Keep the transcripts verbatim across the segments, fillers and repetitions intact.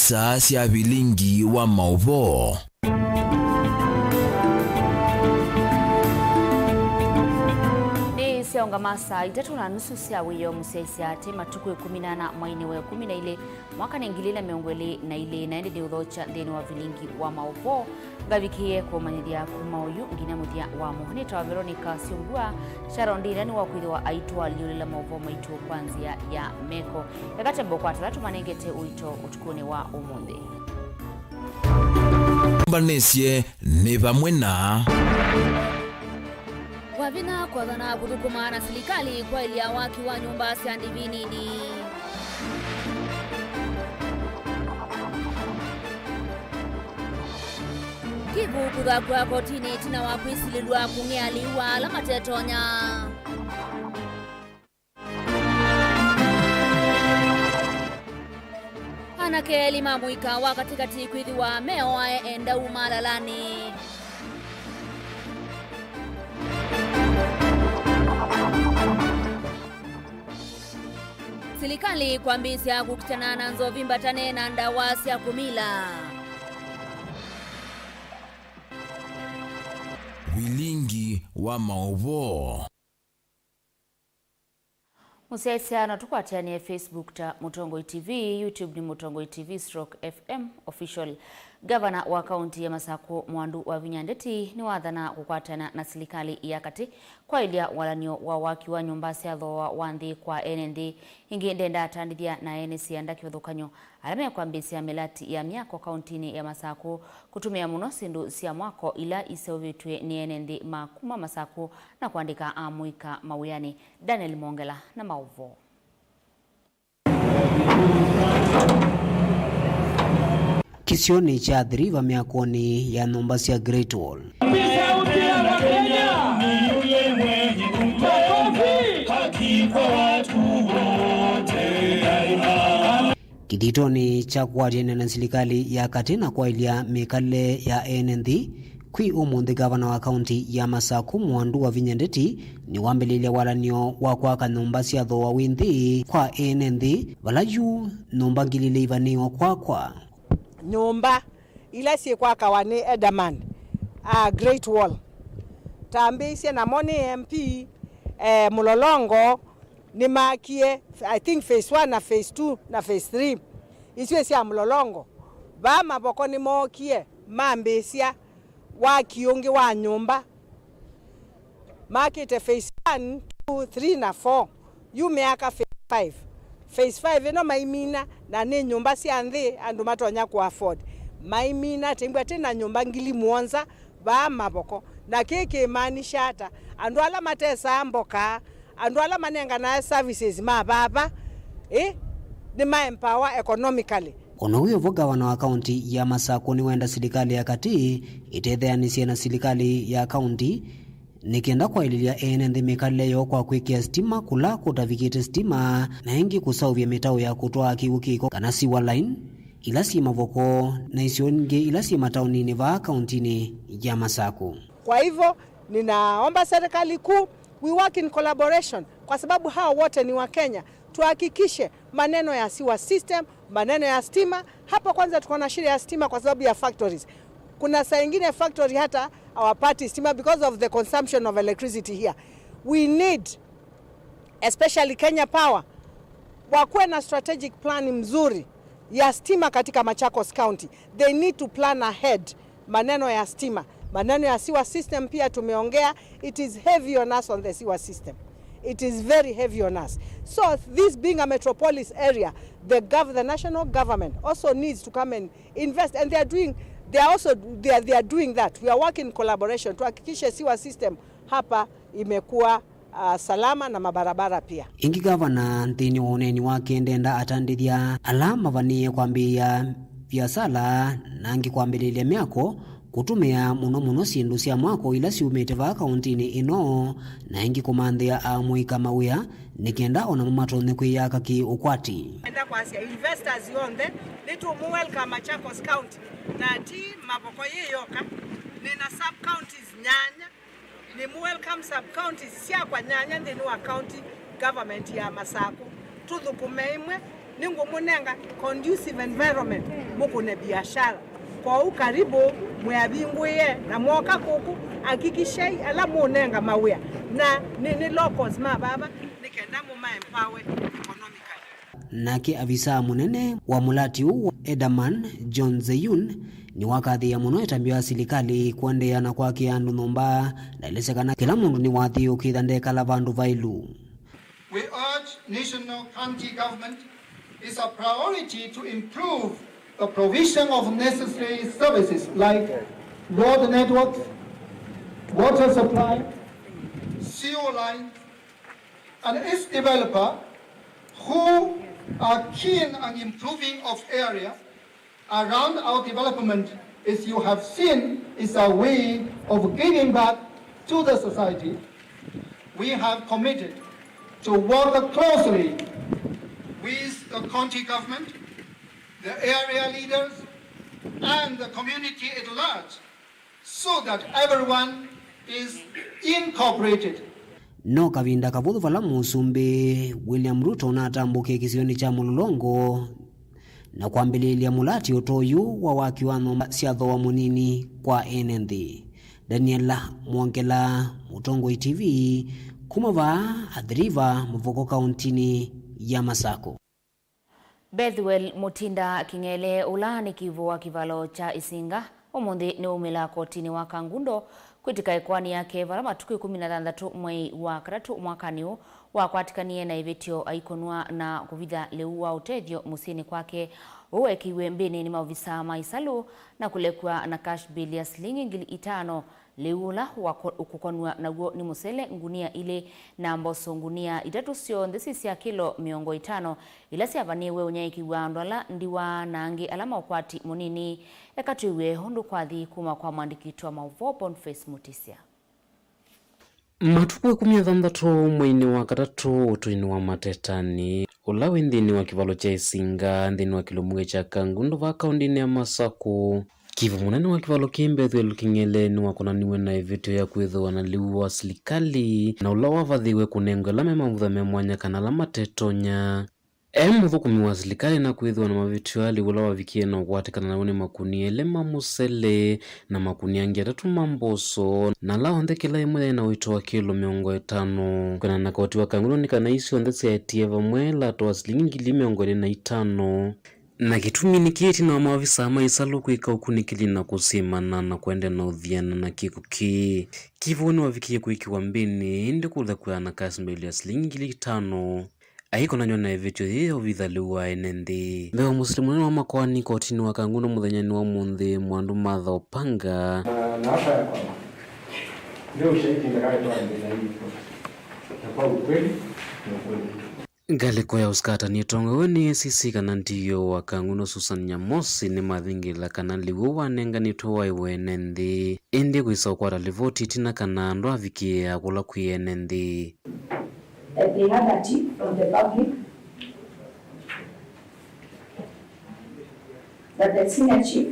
Saa sya vilingi wa maũvoo. Nĩ syaũngama saa itatũ na nusu sya wĩoo mũsyaĩĩsya atĩ matukũ ĩkũmi na ana mweinĩ wa ĩkũmi na ilĩ, mwaka nĩ ngili ilĩ na mĩongo ĩlĩ na ilĩ, na ĩndĩ nĩ ũthokya nthĩnĩ wa vilingi wa maũvoo. Ngavikĩĩe kũmanyĩthya kuma oyu nginya mũthya wamo. Nĩtawa Veronica Syumbua. Sharon Ndinda nĩ wakwĩthĩwa aitũalyũlĩla maũvoo maitũ kwa nzĩa ya meko. Eka tembo kwatala tũmanengete ũito ũtukũnĩ wa ũmũnthĩ. Mbanĩsye nĩ vamwe na. Kwa vinya kwathana kũthũkũma na silikalĩ kwaĩlya waki wa nyũmba sya ndĩvi nini. Kivu kũthakw'a kotinĩ ĩtina wa kwĩsilĩlw'a kũng'ea lĩu wa ala matetonya. Anake elĩ ma mũika wa katĩkatĩ kwĩthĩwa me oae endau malalanĩ. Silikalĩ kwambĩĩsya kũkitana na nzovi mbatane na ndawa sya kũmila. Vilingi wa maũvoo. Mũsyaĩĩsya, no tũkwatĩanĩe Facebook ta Mũtongoi T V, YouTube nĩ Mũtongoi T V stroke F M Official. Ngavana wa kaunti ya Masakũ, Mwandu Wavinya Ndeti, nĩwathana kũkwatana na silikalĩ ya katĩ kwaĩlya walan'yo wa waki wa nyũmba sya thooa wa nthĩ kwa ene nthĩ. Ĩngĩ ndenda atandĩthya na ene sianda kĩvathũkany'o ala mekwambĩĩsya mĩlati ya myako kauntinĩ ya Masakũ kũtũmĩa mũno syĩndũ sya mwako ila iseũvĩtw'e nĩ ene nthĩ ma kuma Masakũ na kũandĩka amũika mawĩanĩ. Daniel Mongela na maũvoo. Kĩsionĩ kya Athi River myakonĩ ya nyũmba sya Great Wall. Kĩthitonĩ kya kũatĩanĩa na silikalĩ ya katĩ na kwaĩlya mĩkalĩle ya ene nthĩ, kwĩ ũmũnthĩ ngavana wa kaunti ya Masakũ, Mwandu Wavinya Ndeti, nĩwambĩlĩlye walan'yo wa kwaka nyũmba sya thooa wĩ nthĩ kwa ene nthĩ, vala yu nyũmba ngili ilĩ ivanĩĩwe kwakwa. Nyũmba ila syĩkwakawa nĩ Edaman, a Great Wall. Tambĩĩsye namo nĩ M P, eh, Mũlolongo, nĩmakie, I think, phase one na phase two na phase three. Isu sya Mũlolongo. Vaa Mavoko nĩmookie, mambĩĩsya waki ũngĩ wa nyũmba. Makĩte phase one, two, three na four. Yu meaka phase five. Phase five ĩno maimina, na nĩ nyũmba sya nthĩ andũ matonya kũ afford. Maimina, tĩmbwa tĩ na nyũmba ngili mũonza vaa Mavoko. Na kĩĩ kĩmaanisha ata? Andũ ala matesaa mboka, andũ ala manenganae services ma vava, ĩ, nĩma empower economically. O na wĩ o vo, ngavana wa kaunti ya Masakũ nĩwenda silikalĩ ya katĩ ĩtetheanĩsye na silikalĩ ya kaunti nĩ kenda kwaĩlĩlya ene nthĩ mĩkalĩle yoo kwa kwĩkĩa sitima kũla kũtavikĩte sitima, na ĩngĩ kũseũvya mĩtaũ ya kũtwaa kĩw'ũ kĩko kana sewer line ila syĩ Mavoko na isio ingĩ ila syĩ mataoninĩ vaa kauntinĩ ya Masakũ. Kwa hivyo, ninaomba serikali kuu, we work in collaboration, kwa sababu hawa wote ni wa Kenya. Tuhakikishe maneno ya sewer system, maneno ya stima. Hapa kwanza tuko na shida ya stima kwa sababu ya factories. Kuna saa ingine factory hata hawapati stima because of the consumption of electricity here. We need, especially Kenya Power, wakuwe na strategic plan mzuri ya stima katika Machakos County. They need to plan ahead. Maneno ya stima, maneno ya sewer system pia tumeongea. It is heavy on us on the sewer system. It is very heavy on us. So this being a metropolis area, the gov-, the national government also needs to come and invest, and they are doing, they are also, they are, they are doing that. We are working in collaboration tuhakikishe sewer system hapa imekuwa, ah, salama na mabarabara pia. Ĩngĩ, ngavana nthĩnĩ wa ũneeni wake ndenda atandĩthya ala mavanĩĩe kwambĩĩa viasala na angĩ kwambĩlĩlya myako kũtũmĩa mũno mũno syĩndũ sya mwako ila syumĩte vaa kauntinĩ ĩno, na ĩngĩ kũmanthĩa amũika mawĩa nĩ kenda o namo matonye kwĩyaka kĩ-ũkwati. Enda kwasya investors yonthe nĩtũmũ welcome Machakos County, na ti Mavoko yĩ yoka, nĩ na sub counties nyanya. Nĩ mũ welcome sub counties syakwa nyanya nthĩnĩ wa county government ya Masakũ. Tũthũkũme ĩmwe, Nĩngũmũnenga conducive environment mũkũne biashara. Kwoou karibu mwĩavingũĩe na mwoka kũkũ, hakikishai ala mũũnenga mawĩa na nĩ, nĩ locals ma vava nĩ kenda mũma empower economically. Nake avisaa mũnene wa mũlati ũũ wa Edaman, John Zeyun, nĩwakathĩĩa mũno ĩtambya ya silikalĩ kũendeea na kwakĩa andũ nyũmba, na elesya kana kĩla mũndũ nĩwathĩĩwe kwĩtha ndekala vandũ vaĩlu. We urge national county government is a priority to improve the provision of necessary services like road networks, water supply, sewer lines, and its developer who are keen on improving of area around our development, as you have seen, is a way of giving back to the society. We have committed to work closely with the county government, the area leaders, and the community at large so that everyone is incorporated. No kavinda kavũthũ vala Mũsumbĩ William Ruto ũnatambũkie kĩsionĩ kya Mũlolongo na kwambĩlĩĩlya mũlati ũtoyu wa waki wa nyũmba sya thooa mũnini kwa ene nthĩ. Daniela Mwongela, Mũtongoi T V, kuma vaa Athi River, Mũvoko, kauntinĩ ya Masakũ. Bethuel Mutinda King'ele, ũla nĩ kivu wa kĩvalo kya Isinga, ũmũnthĩ nĩwaumĩla kotinĩ wa Kangundo kwĩtĩka ĩkoani yake vala matukũ ĩkũmi na thanthatũ mwei wa katatũ mwakanĩ ũũ wakwatĩkanie na ĩvĩtyo aikonwa na kũvitha lĩu wa ũtethyo mũsyĩnĩ kwake. Ũu weekĩiwe mbĩnĩ nĩ maovisaa ma ĩsalũ na kũlekw'a na cash bail ya silingi ngili itano. Lĩu ũla wako-, ũkũkonw'a naw'o nĩ mũsele ngunia ilĩ na mboso ngunia itatũ, syonthe syĩ sya kĩlo mĩongo ĩtano, ila syavanĩĩwe ũnyaĩĩkĩ wa andũ ala ndiwa na angĩ ala ma ũkwati mũnini. Eka twĩw'e ũndũ kwathi kuma kwa mwandĩki witũ wa maũvoo Boniface Mutisya. Matukũ ĩkũmi na thanthatũ mweinĩ wa katatũ ũtũinĩ wa Matetani, ũla wĩ nthĩnĩ wa kĩvalo kya Isinga, nthĩnĩ wa kĩlungu kya Kangundo vaa kaũndĩnĩ ya Masakũ, kivu mũnene wa kĩvalo kĩĩ Bethuel King'ele nĩwakonaniw'e na ĩvĩtyo ya kwĩthĩwa na lĩu wa silikalĩ, na ũla wavathĩĩwe kũnengwa ala me mavutha me mwanya kana ala matetonya. E mũthũkũmi wa silikalĩ na kwĩthĩwa na mavĩtyo ya lĩu ũla wavikie na ũkwatĩkana naw'o nĩ makũnia elĩ ma mũsele na makũnia angĩ atatũ ma mboso, na ala onthe kĩla ĩmwe yaĩ na ũito wa kĩlo mĩongo ĩtano. Kwĩanana na koti wa Kangundo nĩ kana ii syonthe syaetie vamwe ĩlato wa silingi ngili mĩongo ĩlĩ na itano. Na kĩtumi nĩ kĩĩ ĩtina wa maovisaa ma ĩsalũ kwĩka ũkunĩkĩli na kũsyĩmana na kũendeea na ũthiana na kĩko kĩĩ. Kivu nĩwavikie kwĩkĩwa mbĩnĩ, ĩndĩ kũtha kwĩana cash bail ya silingi ngili itano. Aikonanw'a na ĩvĩtyo yĩĩ ya ũvitha lĩu wa ene nthĩ. Mbee wa mũsili mũnene wa makoani kotinĩ wa Kangundo mũthenyanĩ wa ũmũnthĩ, Mwandu Martha Opanga. Na, na hapa ya kwamba leo ushahidi ndio kale kwa ndio na hii kwa ukweli ni ukweli. Ngalĩko ya ũsikatani ĩtongoew'e nĩ A C C kana D O wa Kangundo Susan Nyamosi nĩmathingĩla kana lĩu ũũ wanenganĩtwe waĩ wa ene nthĩ, ĩndĩ kwĩsa ũkwata livoti ĩtina kana andũ avikĩĩa kũla kwĩ ene nthĩ. That they had a tip from the public that the senior chief,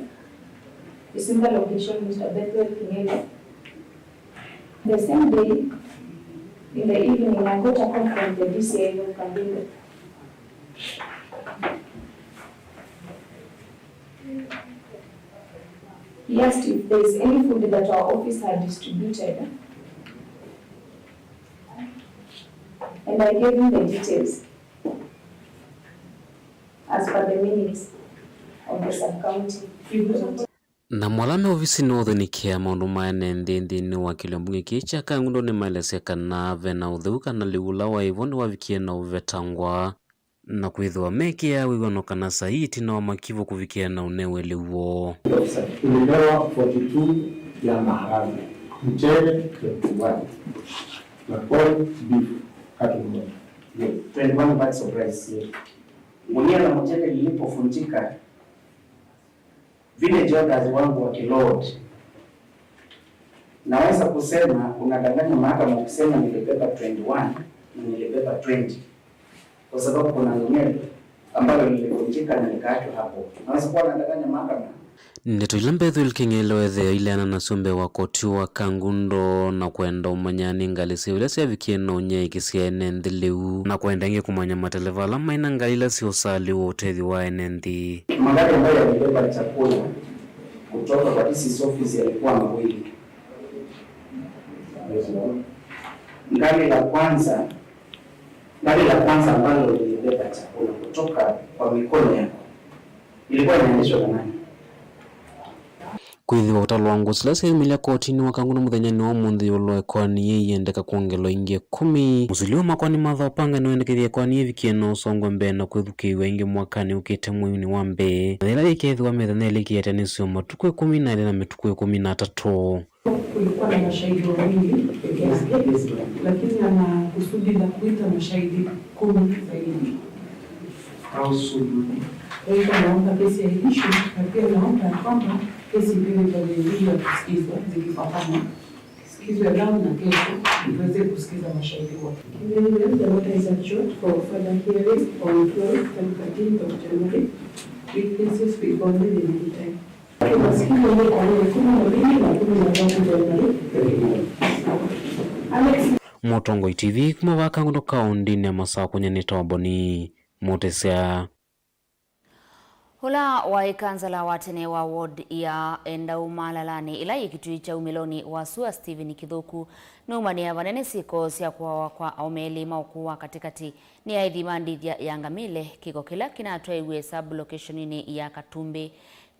Isinga location, Mister Bethuel King'ele, the same day, in the evening, I got a call from the D C I of Kangundo. He asked if there is any food that our office had distributed, and I gave him the details as per the minutes of the sub-county. Namo ala me ovisinĩ wa ũthĩnĩkĩa maũndũ ma ene nthĩ nthĩnĩ wa kĩlio mbunge kĩĩ kya Kangundo nĩmaelesya kana ve na ũtheu kana lĩu ũla waĩ vo nĩwavikie na ũvetangwa, na kwĩthĩwa mekĩaa wĩw'ano kana saa ii ĩtina wa makivu kũvikĩa na ũnewe lĩu woo. Officer, tulipewa forty two ya maharagwe, mchele twenty one, na corn beef, kati moja. Yes, twenty one bags of rice, yes. Gunia la mchele lilipovunjika, village elders wangu wakiload, naweza kusema unadanganya mahakama ukisema nilibeba twenty one na nilibeba twenty, kwa sababu kuna gunia ambalo lilivunjika na likaachwa hapo. Naweza kuwa nadanganya mahakama? Ndeto ila Bethel Kĩng'elewethe aileana nasyo mbee wa koti wa Kangundo na kwenda ũmanya nĩ ngalĩ syĩva ila syavikie na ũnyaĩĩkĩsya ene nthĩ lĩu, na kwenda ĩngĩ kũmanya mateleva ala maĩ na ngalĩ ila syĩũsaa lĩu wa ũtethyo wa ene nthĩ. Magari ambayo yalibeba chakula kutoka kwa D C's office yalikuwa mawili. Gari la kwanza, gari la kwanza ambalo lilibeba chakula kutoka kwa mikono yako ilikuwa inaendeshwa na nani? Kwĩthĩwa ũtalo wa ngũsĩ ila syayumĩlya kotinĩ wa Kangundo mũthenyanĩ wa ũmũnthĩ ĩũlũ wa ĩkoani yĩĩ ĩendeka kwongelwa ingĩ ĩkũmi. Mũsili wa makoani Martha Opanga nĩwendekethie ĩkoani yĩvikie na ũsongwe mbee na kwĩthukĩĩw'a ĩngĩ mwakanĩ ũkĩte mweinĩ wa mbee, na yĩla yĩkeethĩwa mĩthenya ĩlĩ ĩkĩatĩanĩsw'a matukũ ĩkũmi na elĩ na mĩtukũ ĩkũmi na atatũ. Kulikuwa na mashahidi wawili peke yake, lakini ana kusudi la kuita mashahidi kumi zaidi. Kwa hivyo naomba kesi iahirishwe, na pia naomba ya kwamba kesi ipewe tarehe mbili ya kusikizwa zikifuatana, isikizwe leo na kesho, tuweze kusikiza mashahidi wote. In any event, the matter is adjourned for further hearing on twelfth and thirteenth of January. Witnesses will be called in the meantime. Mũtongoi T V kuma vaa Kangundo kaũndĩnĩ ya Masakũ, nyie nĩtawa Boni Mũtĩsya. Ũla waĩ kansala wa tene wa ward ya Endau Malalanĩ, ĩla yĩ Kitui kya umĩlonĩ wa sua, Stephen Kĩthũku, nũmanĩa vanene syĩko sya kũawa kwa aũme elĩ ma ũkũũ wa katĩkatĩ nĩ aĩthi ma ndĩthya ya ngamĩle, kĩko kĩla kĩnatwaĩwe sub-location-inĩ ya Katumbĩ.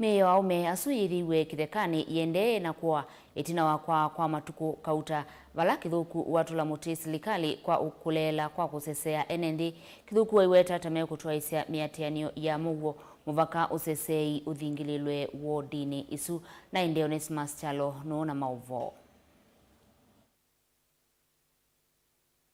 Mĩĩ ya aũme asu yĩthĩiwe kĩthekanĩ yĩendee na kũa ĩtina wa kwaa kwa matukũ kauta, vala Kĩthũku watũla mũtĩ silikalĩ kwa kũleela kwa kũsesea ene nthĩ. Kĩthũku waiweta ta mekũtwaĩsya mĩatĩanĩo ya mũuo mũvaka ũseseei ũthingĩlĩlwe wodinĩ ĩsu. Na ĩndĩ Onesmus Kyalo nũũ na maũvoo.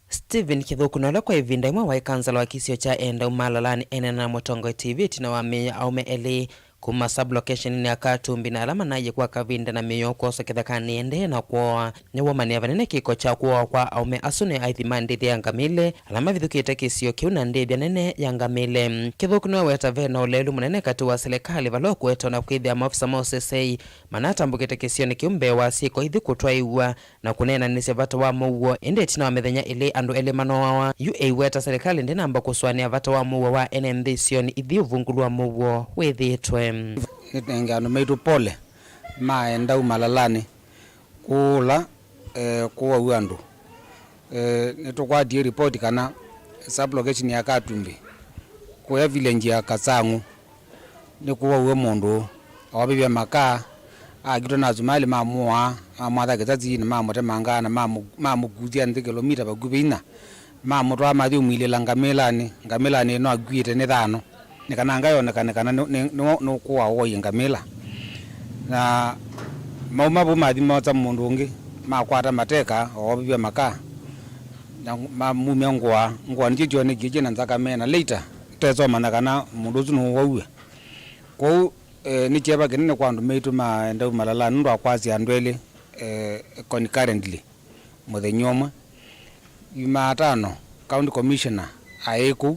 Stephen Kĩthũku, na ũla kwa ĩvinda ĩmwe waĩ kansala wa kĩsio kya Endau Malalanĩ, eneena na Mũtongoi T V ĩtina wa mĩĩ ya aũme elĩ kuma sub-location-inĩ ya Katumbi, na ala manaie kwa kavinda na mĩĩ yoo kwoswa kĩthekanĩ ĩendee na kũawa, nĩwũmanĩa vanene kĩko kya kũawa kwa aũme asu nĩ aĩthi ma ndĩthya ya ngamĩle ala mavithũkĩte kĩsio kĩu na ndĩthya nene ya ngamĩle. Kĩthũku nĩwaweta ve na ũleelu mũnene katĩ wa silikalĩ vala ũkũetwa na kwĩthĩa maofisa ma ũseseei manatambũkĩte kĩsionĩ kĩu mbee wa syĩko ithi kũtwaĩw'a na kũneenanĩsya vata wa mũuo, ĩndĩ ĩtina wa mĩthenya ĩlĩ andũ elĩ manooawa. Yu ĩiweta silikalĩ ndĩnamba kũsũanĩa vata wa mũuo wa ene nthĩ isionĩ ithi ũvungũlu wa mũuo wĩthĩĩtwe. Nĩtenge andũ maitũ pole ma Endau Malalanĩ kũũla, eh, kũwau andũ. Eh, nĩtũkwatie ripoti kana sub-location ya Katumbi, kũya village ya Kasang'u, nĩkũwauwe mũndũ oovĩvya makaa, akitwa na asumalĩ, mamũaa, mamwatha kĩsasi, na mamũtemanga, na mamũ-, mamũkusya nthĩ kĩlomita vakuvĩ inya, mamũtwaa mathi ũmwilĩla ngamĩlanĩ, ngamĩlanĩ ĩno akuĩte nĩ thano, nĩ kana anga yonekane kana nĩ, nĩ, nĩ, nũkũawa ũaie ngamĩla. Na mauma vau mathi moosa mũndũ ũngĩ, makwata mateka, oovĩvya makaa, na mamumya ngũa, ngũa nĩkyo kyonekie kyĩ na nzakame, na later tũtesomanya kana mũndũ ũsu nũwauwe. Kwoou, eh, nĩ kyeva kĩnene kwa andũ maitũ ma Endau Malalanĩ nũndũ wa kwasya andũ elĩ, eh, concurrently mũthenya ũmwe. Jumatano, County Commissioner aĩ kũu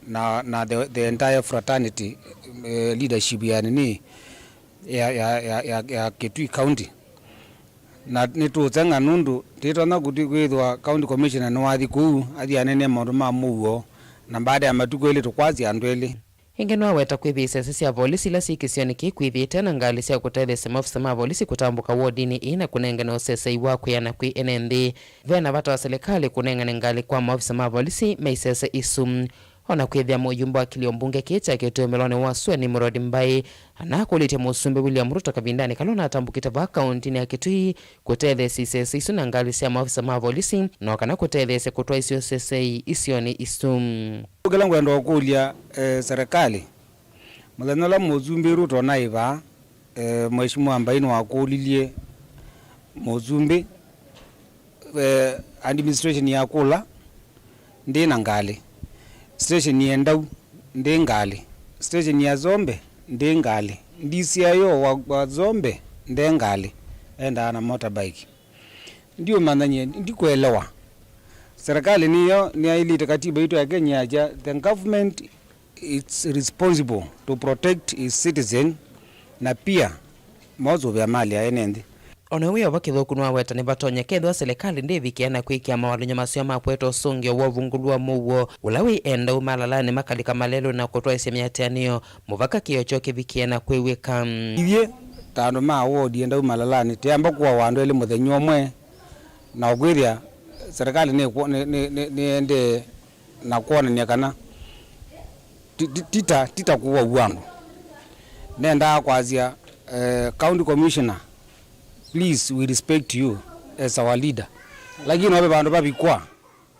na, na the, the entire fraternity, eh, leadership ya nini, ya, ya, ya, ya, ya Kitui County. Na nĩtũũseng'a nũndũ tĩtonya kũti kwĩthĩwa County Commissioner nĩwathi kũu athi aneenea maũndũ ma mũuo, na baada ya matukũ elĩ tũkwasya andũ elĩ. Ĩngĩ nĩwaweta kwĩthĩa isese sya volisi ila syĩ kĩsionĩ kĩĩ kwĩthĩĩte na ngalĩ sya kũtetheesya maofisa ma volisi kũtambũka wodinĩ ĩĩ na kũnengane ũsesei wa kwĩana kwĩ ene nthĩ. Ve na vata wa silikalĩ kũnengane ngalĩ kwa maofisa ma volisi me isese isu. O na kwĩthĩa mũyumbe wa kĩlio mbunge kĩĩ kya Kitui ũmĩlonĩ wa sua Nimrod Mbai anakũlĩtye Mũsumbĩ William Ruto kavindanĩ kala ũnatambũkĩte vaa kaũntĩnĩ ya Kitui kũtetheesya isese isu na ngalĩ sya maofisa ma volisi, no kana kũtetheesya kũtwaĩsya ũsesei isionĩ isu. Kĩla ngwenda ũkũlya, eh, serikali, mũthenya ũla Mũsumbĩ Ruto naĩ vaa, eh, Mheshimiwa Mbai nĩwakũlilye Mũsumbĩ, eh, administration ya Kũla ndĩ na ngalĩ, station ya Endau ndĩ ngalĩ, station ya Zombe ndĩ ngalĩ, D C I O wa, wa Zombe ndĩ ngalĩ, endaa na motorbike. Ndiũmanya nyie, ndikwelewa. Serikali nĩyo nĩyaĩlĩte, katiba itũ ya Kenya yasya, the government is responsible to protect its citizen Na pia, mosũvĩa mali ya ene nthĩ. O na wĩ o va kĩthũku nĩwaweta nĩvatonyeka ethĩwa silikalĩ ndĩvikĩa na kwĩkĩa mawalany'o maseo ma kũete ũsũngĩo wa ũvungũlu wa mũuo ũla wĩ endau malalanĩ makalika malelũnĩ na kũtwaĩsya mĩatĩanĩo mũvaka kĩĩo kyoo kĩvikĩe na kwĩw'ĩka. Ithyĩ ta andũ ma wodi endau malalanĩ, tĩamba kũawa andũ elĩ mũthenya ũmwe, na ũkwĩthĩa serikali nĩ, nĩ, nĩ, nĩ, nĩendee na kwonany'a kana ti, ti, ti ta, ti ta kũawa andũ. Nendaa kwasya, eh, county commissioner, please, we respect you as our leader. Lakini no ve vandũ vavikwa,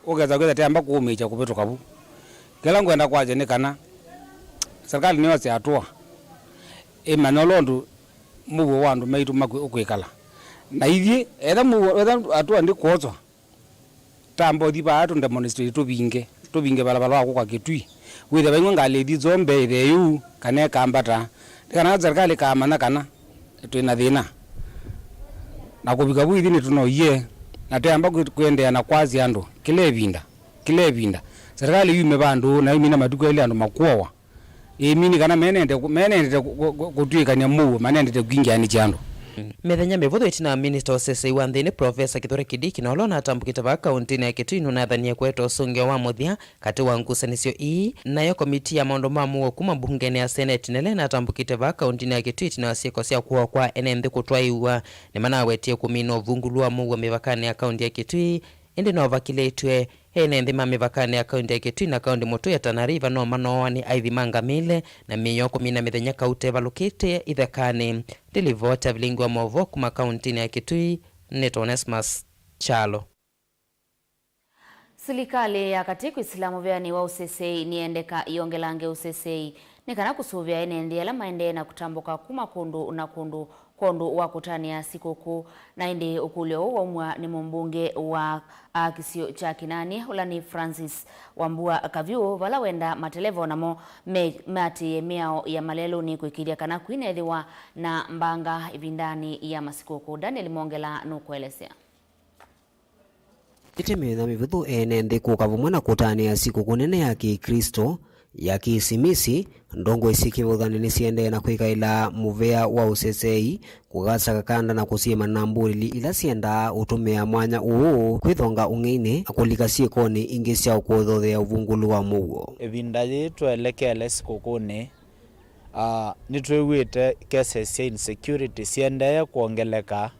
ũkesa kwĩtha tĩamba kũũmĩĩkya kũvĩtũka vu. Kĩla ngwenda kwasya nĩ kana serikali nĩyose atũa ĩmanya ũla ũndũ mũuo wa andũ maitũ makwĩ-, ũkwĩkala. Na ithyĩ, etha mũuo, etha atũa ndĩkwoswa, tamba ũthi vaa tũ demonstrate tũvinge, tũvinge valava wa kũka Kĩtui. Wĩthĩa vaimwe ngalĩ ĩthi Zombe ĩthee yũu, kana ĩkambata. Nĩ kana serikali ĩkamanya kana twĩ na thĩna. Na kũvika vu ithyĩ nĩtũnoie, na twĩamba kwĩ-, kũendeea na kwasya andũ kĩla ĩvinda, kĩla ĩvinda. Serikali yume vandũ, na yumina matukũ elĩ andũ makuowa. Ĩmini kana menende kũ-, menendete kũ-, kũ-, kũ-, kũtw'ĩkany'a mũuo, manendete kwingĩanĩsya andũ. Mĩthenya mĩvũthũ ĩtina wa minista wa ũsesei wa nthĩnĩ, Profesa Kithure Kindiki, na ũla ũnatambũkĩte vaa kaũntĩnĩ ya Kitui nũnathanie kũete ũsũngĩo wa mũthya katĩ wa ngusanĩsyo ii, nayo komitii ya maũndũ ma mũuo kuma mbungenĩ ya Seneti nĩla ĩnatambũkĩte vaa kaũntĩnĩ ya Kitui ĩtina wa syĩko sya kũawa kwa ene nthĩ kũtwaĩwa, nĩmanawetie kũmina ũvungũlu wa mũuo mĩvakanĩ ya kaũntĩ ya Kitui, ĩndĩ no vakilĩtw'e ene nthĩ ma mĩvakanĩ ya kaũntĩ ya Kitui na kaũntĩ mũtũi ya Tana River no manoowa nĩ aithi ma ngamĩle na mĩĩ yoo kũmina mĩthenya kaũte ĩvalũkĩte ithekanĩ. Ndilivoti ya vilingi wa maũvoo kuma kaũntĩnĩ ya Kitui, nĩtawa Onesmus Kyalo. Silikalĩ ya katĩ kwĩsĩla mũveanĩ wa ũsesei nĩyendeka yongelange ũsesei nĩ kana kũsũvĩa ene nthĩ ala maendee na kũtambũka kuma kũndũ na kũndũ kwondũ wa kũtanĩa sikũkũ. Na ĩndĩ ũkũlyo ũũ waumw'a nĩ mũmbunge wa, a, kĩsio kya Kinanie, ũla nĩ Francis Wambua Kavyũ, vala wenda mateleva o namo me-, meatĩĩe mĩao ya malelũnĩ kũĩkĩĩthya kana kwinethĩwa na mbanga ĩvindanĩ ya masikũkũ. Daniel Mwongela nũkũelesya. Ĩtĩ mĩthenya mĩvũthũ ene nthĩ kũka vamwe na kũtanĩa sikũkũ nene ya Kĩklĩsto ya Kĩsimisi, ndongoi syĩ kĩvathũkany'o nĩsiendee na kwĩkaĩla mũvea wa ũsesei, kũkasa kakanda na kũsiĩma na mbũlili ila syendaa ũtũmĩa mwanya ũũ kwĩthonga ũng'einĩ na kũlika syĩkonĩ ingĩ sya kũthothea ũvungũlu wa mũuo. Ĩvinda yĩĩ twelekele sikũkũnĩ, ah, nĩtwĩw'ĩte cases sya insecurity siendee kwongeleka,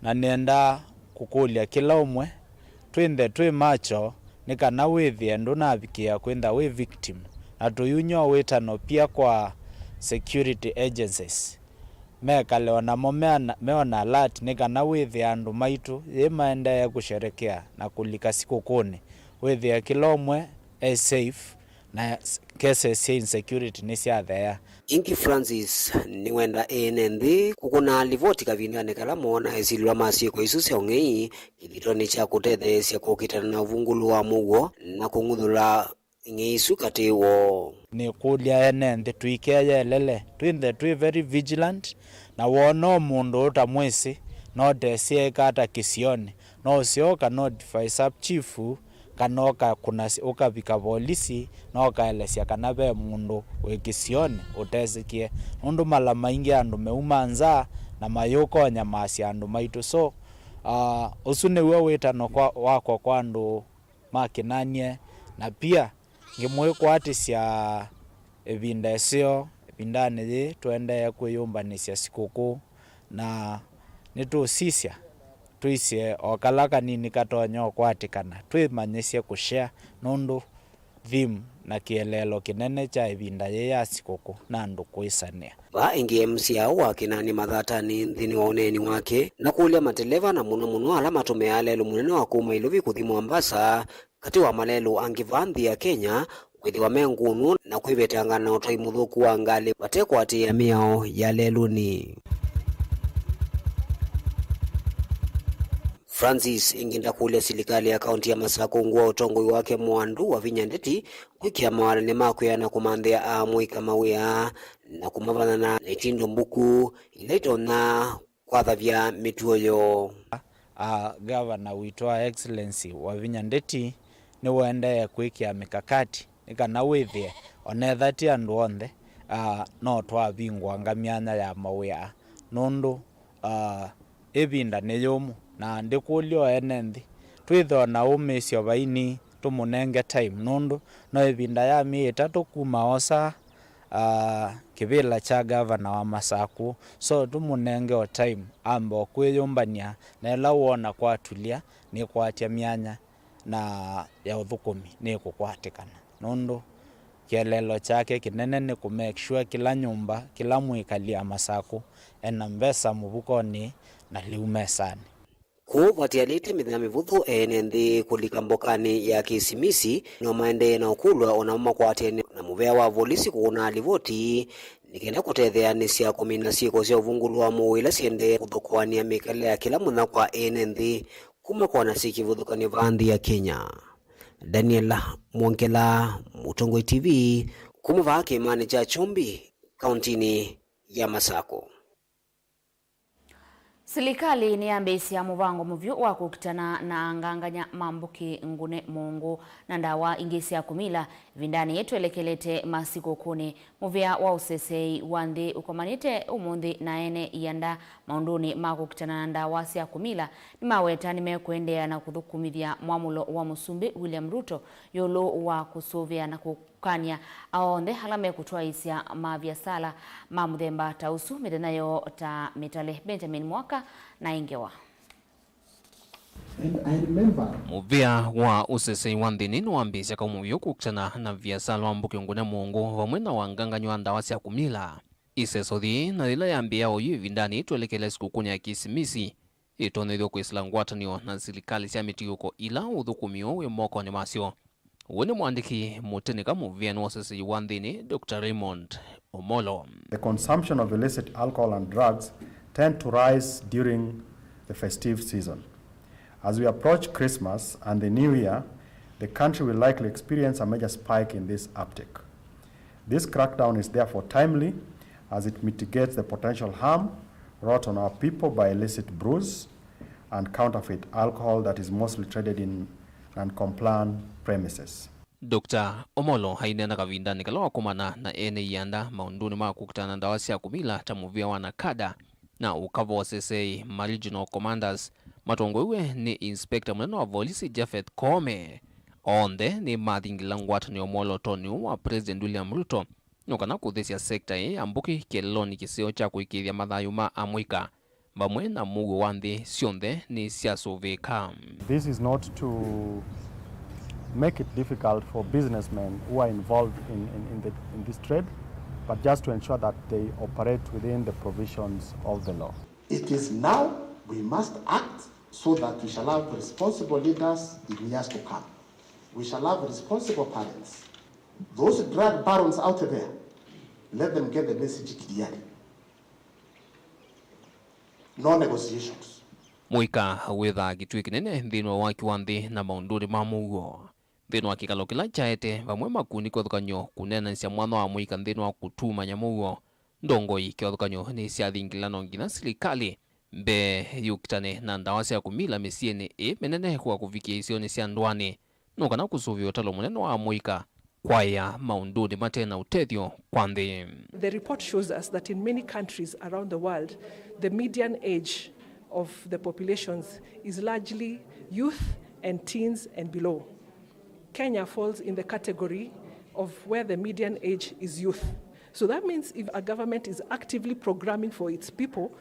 na nĩenda kũkũlya kĩla ũmwe, twĩnthe twĩ macho nĩ kana wĩthĩe ndũnavikĩa kwĩntha wĩ victim, na tũiũny'a ũwĩtano pia kwa security agencies mekale o namo meana-, me on alert nĩ kana wĩthĩe andũ maitũ yĩ maendee kũsherekea na kũlika sikũkũnĩ, wĩthĩe kĩla ũmwe e safe, na s-, cases sya insecurity nĩsyatheea. Ĩngĩ Francis nĩwenda ene nthĩ kũkũna livoti kavindanĩ kala moona ĩsilĩlwa ma syĩko isu sya ũng'ei kĩthitonĩ kya kũtetheesya kũkitana na ũvungũlu wa mũuo na kũng'uthũla ing'ei isu katĩ woo. Nĩkũlya ene nthĩ tũikeyelele, twĩnthe twĩ very vigilant, na woona o mũndũ ũtamwĩsĩ, no ũtesĩ eĩka ata kĩsionĩ, no ũseo ũka notify sub chief, kana ũkakũna, ũkavika volisi na ũkaelesya kana ve mũndũ wĩ kĩsionĩ ũtesĩkĩe, nũndũ mala maingĩ andũ meuma nza na mayũka ũnyamaasya andũ maitũ. So, ah, ũsu nĩw'o wĩtano kwa, wakwa kwa andũ ma Kinanie, na pia ngĩmwĩkwatĩsya ĩvinda ĩseo, ĩvindanĩ yĩĩ tũendee kwĩyũmbanĩsya sikũkũ, na nĩtũũsisya twĩsye o kala kanini katonya ũkwatĩkana, twĩmanyĩsye kũshare, nũndũ theme na kĩeleelo kĩnene kya ĩvinda yĩĩ ya sikũkũ na andũ kwĩsanĩa. Vaa ĩngĩ M C A wa Kinanie Mathatanĩ nthĩnĩ wa ũneeni wake, na kũlya mateleva na mũno mũno ala matũmĩaa lelũ mũnene wa kuma Ilovi kũthi Mombasa, katĩ wa malelũ angĩ vaa nthĩ ya Kenya, kwĩthĩwa me ngũnũ na kwĩvetanga na ũtwai mũthũku wa ngalĩ vate kũatĩĩa mĩao ya lelũnĩ. Francis ĩngĩ ndakũlya silikalĩ ya kaũntĩ ya Masakũ ungu wa ũtongoi wake mwandu Wavinya Ndeti kwĩkĩa mawatany'o ma kwĩana kũmanthĩa aamũika mawĩa na kũmavanyana na itindo mbuku ila itonya kwathavya mĩtuo yoo. A, Gavana witũ wa Excellency Wavinya Ndeti nĩwaendee kwĩkĩa mikakati nĩ kana wĩthĩe, onetha ti andũ onthe, ah, no twavingũanga myanya ya mawĩa, nũndũ, ah, ĩvinda nĩ yũmũ, na ndĩkũlya o ene nthĩ, twĩthĩwa na ũmĩĩsyo vaini, tũmũnenge time, nũndũ no ĩvinda ya myei ĩtatũ kuma osa, ah, kĩvĩla kya gavana wa Masakũ. So tũmũnenge o time, ambe o kwĩyũmbany'a, na ĩla woona kwatulya, nĩkwatya myanya na ya ũthũkũmi nĩkũkwatĩkana, nũndũ kĩeleelo kyake kĩnene nĩ kũ make sure kĩla nyũmba, kĩla mwĩkali wa Masakũ ena mbesa mũvukonĩ na lĩu mesanĩ. Kũu vatialĩte mĩthenya mĩvũthũ, ene nthĩ kũlika mbokanĩ ya Kĩsimisi no maendee na ũkũlw'a o namo makwatene na mũvĩa wa volisi kũũna livoti nĩ kenda kũtetheanĩsya kũmina syĩko sya ũvungũlu wa mũuo ila syendee kũthokoany'a mĩkalĩle ya kĩla mũthenya kwa ene nthĩ kuma kwa na syĩ kĩvathũkany'o vaa nthĩ ya Kenya. Daniel Mwongela, Mũtongoi T V, kuma vaa kĩĩmanĩ kya Kyumbi, kauntinĩ ya Masakũ. Silikalĩ nĩyambĩĩsya mũvango mũvyũ wa kũkitana na angangany'a ma mbũkĩ ngũne mũũngũ na ndawa ingĩ sya kũmila ĩvindanĩ yĩĩ twelekelete masikũkũnĩ. Mũvĩa wa ũseseei wa nthĩ ũkomanĩte ũmũnthĩ na ene ianda maũndũnĩ ma kũkitana na ndawa sya kũmila nĩmaweta nĩmekũendeea na kũthũkũmĩthya mwamũlo wa Mũsumbĩ William Ruto ĩũlũ wa kũsũvĩa na kũ kũkany'a ao onthe ala mekũtwaĩĩsya maviasala ma mũthemba ta ũsu mĩthenya yoo ta mĩtale. Benjamin Mwaka na ĩ ngewa. And I remember. Mũvĩa wa ũseseĩ wa nthĩnĩ nĩwambĩĩsya kaũ mũvyũ kũkitana na viasala wa mbũkĩ ngũne mũũngũ vamwe na wangangany'o wa ndawa sya kũmila. Ĩseso yĩĩ na yĩla yambĩĩa oyu ĩvindanĩ twelekele sikũkũnĩ ya Kĩsimisi, ĩtonyethw'a kwĩsĩla ngwatanĩo na silikalĩ sya mĩtiũko ila ũthũkũmi ũũ wĩ mokonĩ masyo. Ũũ nĩ mũandĩki mũtĩnĩka mũvĩanĩ wa ũseseĩ wa nthĩnĩ, Doctor Raymond Omolo. The consumption of illicit alcohol and drugs tend to rise during the festive season. As we approach Christmas and the New Year, the country will likely experience a major spike in this uptake. This crackdown is therefore timely as it mitigates the potential harm wrought on our people by illicit brews and counterfeit alcohol that is mostly traded in non-compliant premises. Doctor Omolo aineena kavindanĩ kala wakomana na ene ianda maũndũnĩ ma kũkitana na ndawa sya kũmila ta mũvĩa wa NACADA na ũkava wa ũseseĩ ma Regional Commanders matongoew'e nĩ Inspector mũnene wa volisi Japhet Koome. Onthe nĩmathingĩla ngwatanĩo mwolootonĩ ũũ wa President William Ruto nĩ kana kũthesya sekta ĩĩ ya mbũkĩ kĩeleelonĩ kĩseo kya kũĩkĩĩthya mathayũ ma amũika vamwe na mũuo wa nthĩ syonthe nĩsyasũvĩĩka. This is not to make it difficult for businessmen who are involved in, in, in, the, in this trade, but just to ensure that they operate within the provisions of the law. It is now we must act so that we shall have responsible leaders in years to come. We shall have responsible parents. Those drug barons out there, let them get the message clearly. No negotiations. Mũika wĩthaa kĩtuĩ kĩnene nthĩnĩ wa waki wa nthĩ na maũndũnĩ ma mũuo. Nthĩnĩ wa kĩkalo kĩla kyaete vamwe makundi kĩvathũkany'o kũneenanĩsya mwanya wa mũika nthĩnĩ wa kũtumany'a mũuo, ndongoi kĩvathũkany'o nĩsyathingĩla no nginya silikalĩ mbee yũkitane na ndawa sya kũmila mĩsyĩnĩ ĩĩ mĩnene kwa kũvikĩa isionĩ sya ndũanĩ no kana kũsũvĩa ũtalo mũnene wa amũika kwaĩa maũndũnĩ mate na ũtethyo kwa nthĩ. The report shows us that in many countries around the world, the median age of the populations is largely youth and teens and below. Kenya falls in the category of where the median age is youth. So that means if a government is actively programming for its people,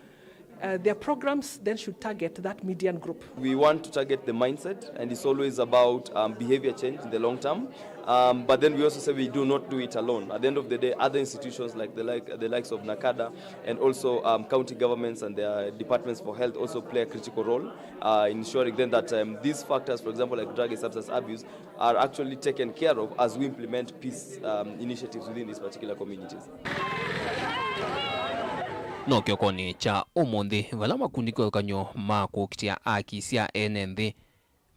uh, their programs then should target that median group. We want to target the mindset, and it's always about, um, behavior change in the long term. Um, but then we also say we do not do it alone. At the end of the day, other institutions like the, like, the likes of NACADA and also, um, county governments and their departments for health also play a critical role, uh, in ensuring then that, um, these factors, for example, like drug and substance abuse, are actually taken care of as we implement peace, um, initiatives within these particular communities. No kĩokonĩ kya ũmũnthĩ, vala makundi kĩvathũkany'o ma kũkitĩa aki sya ene nthĩ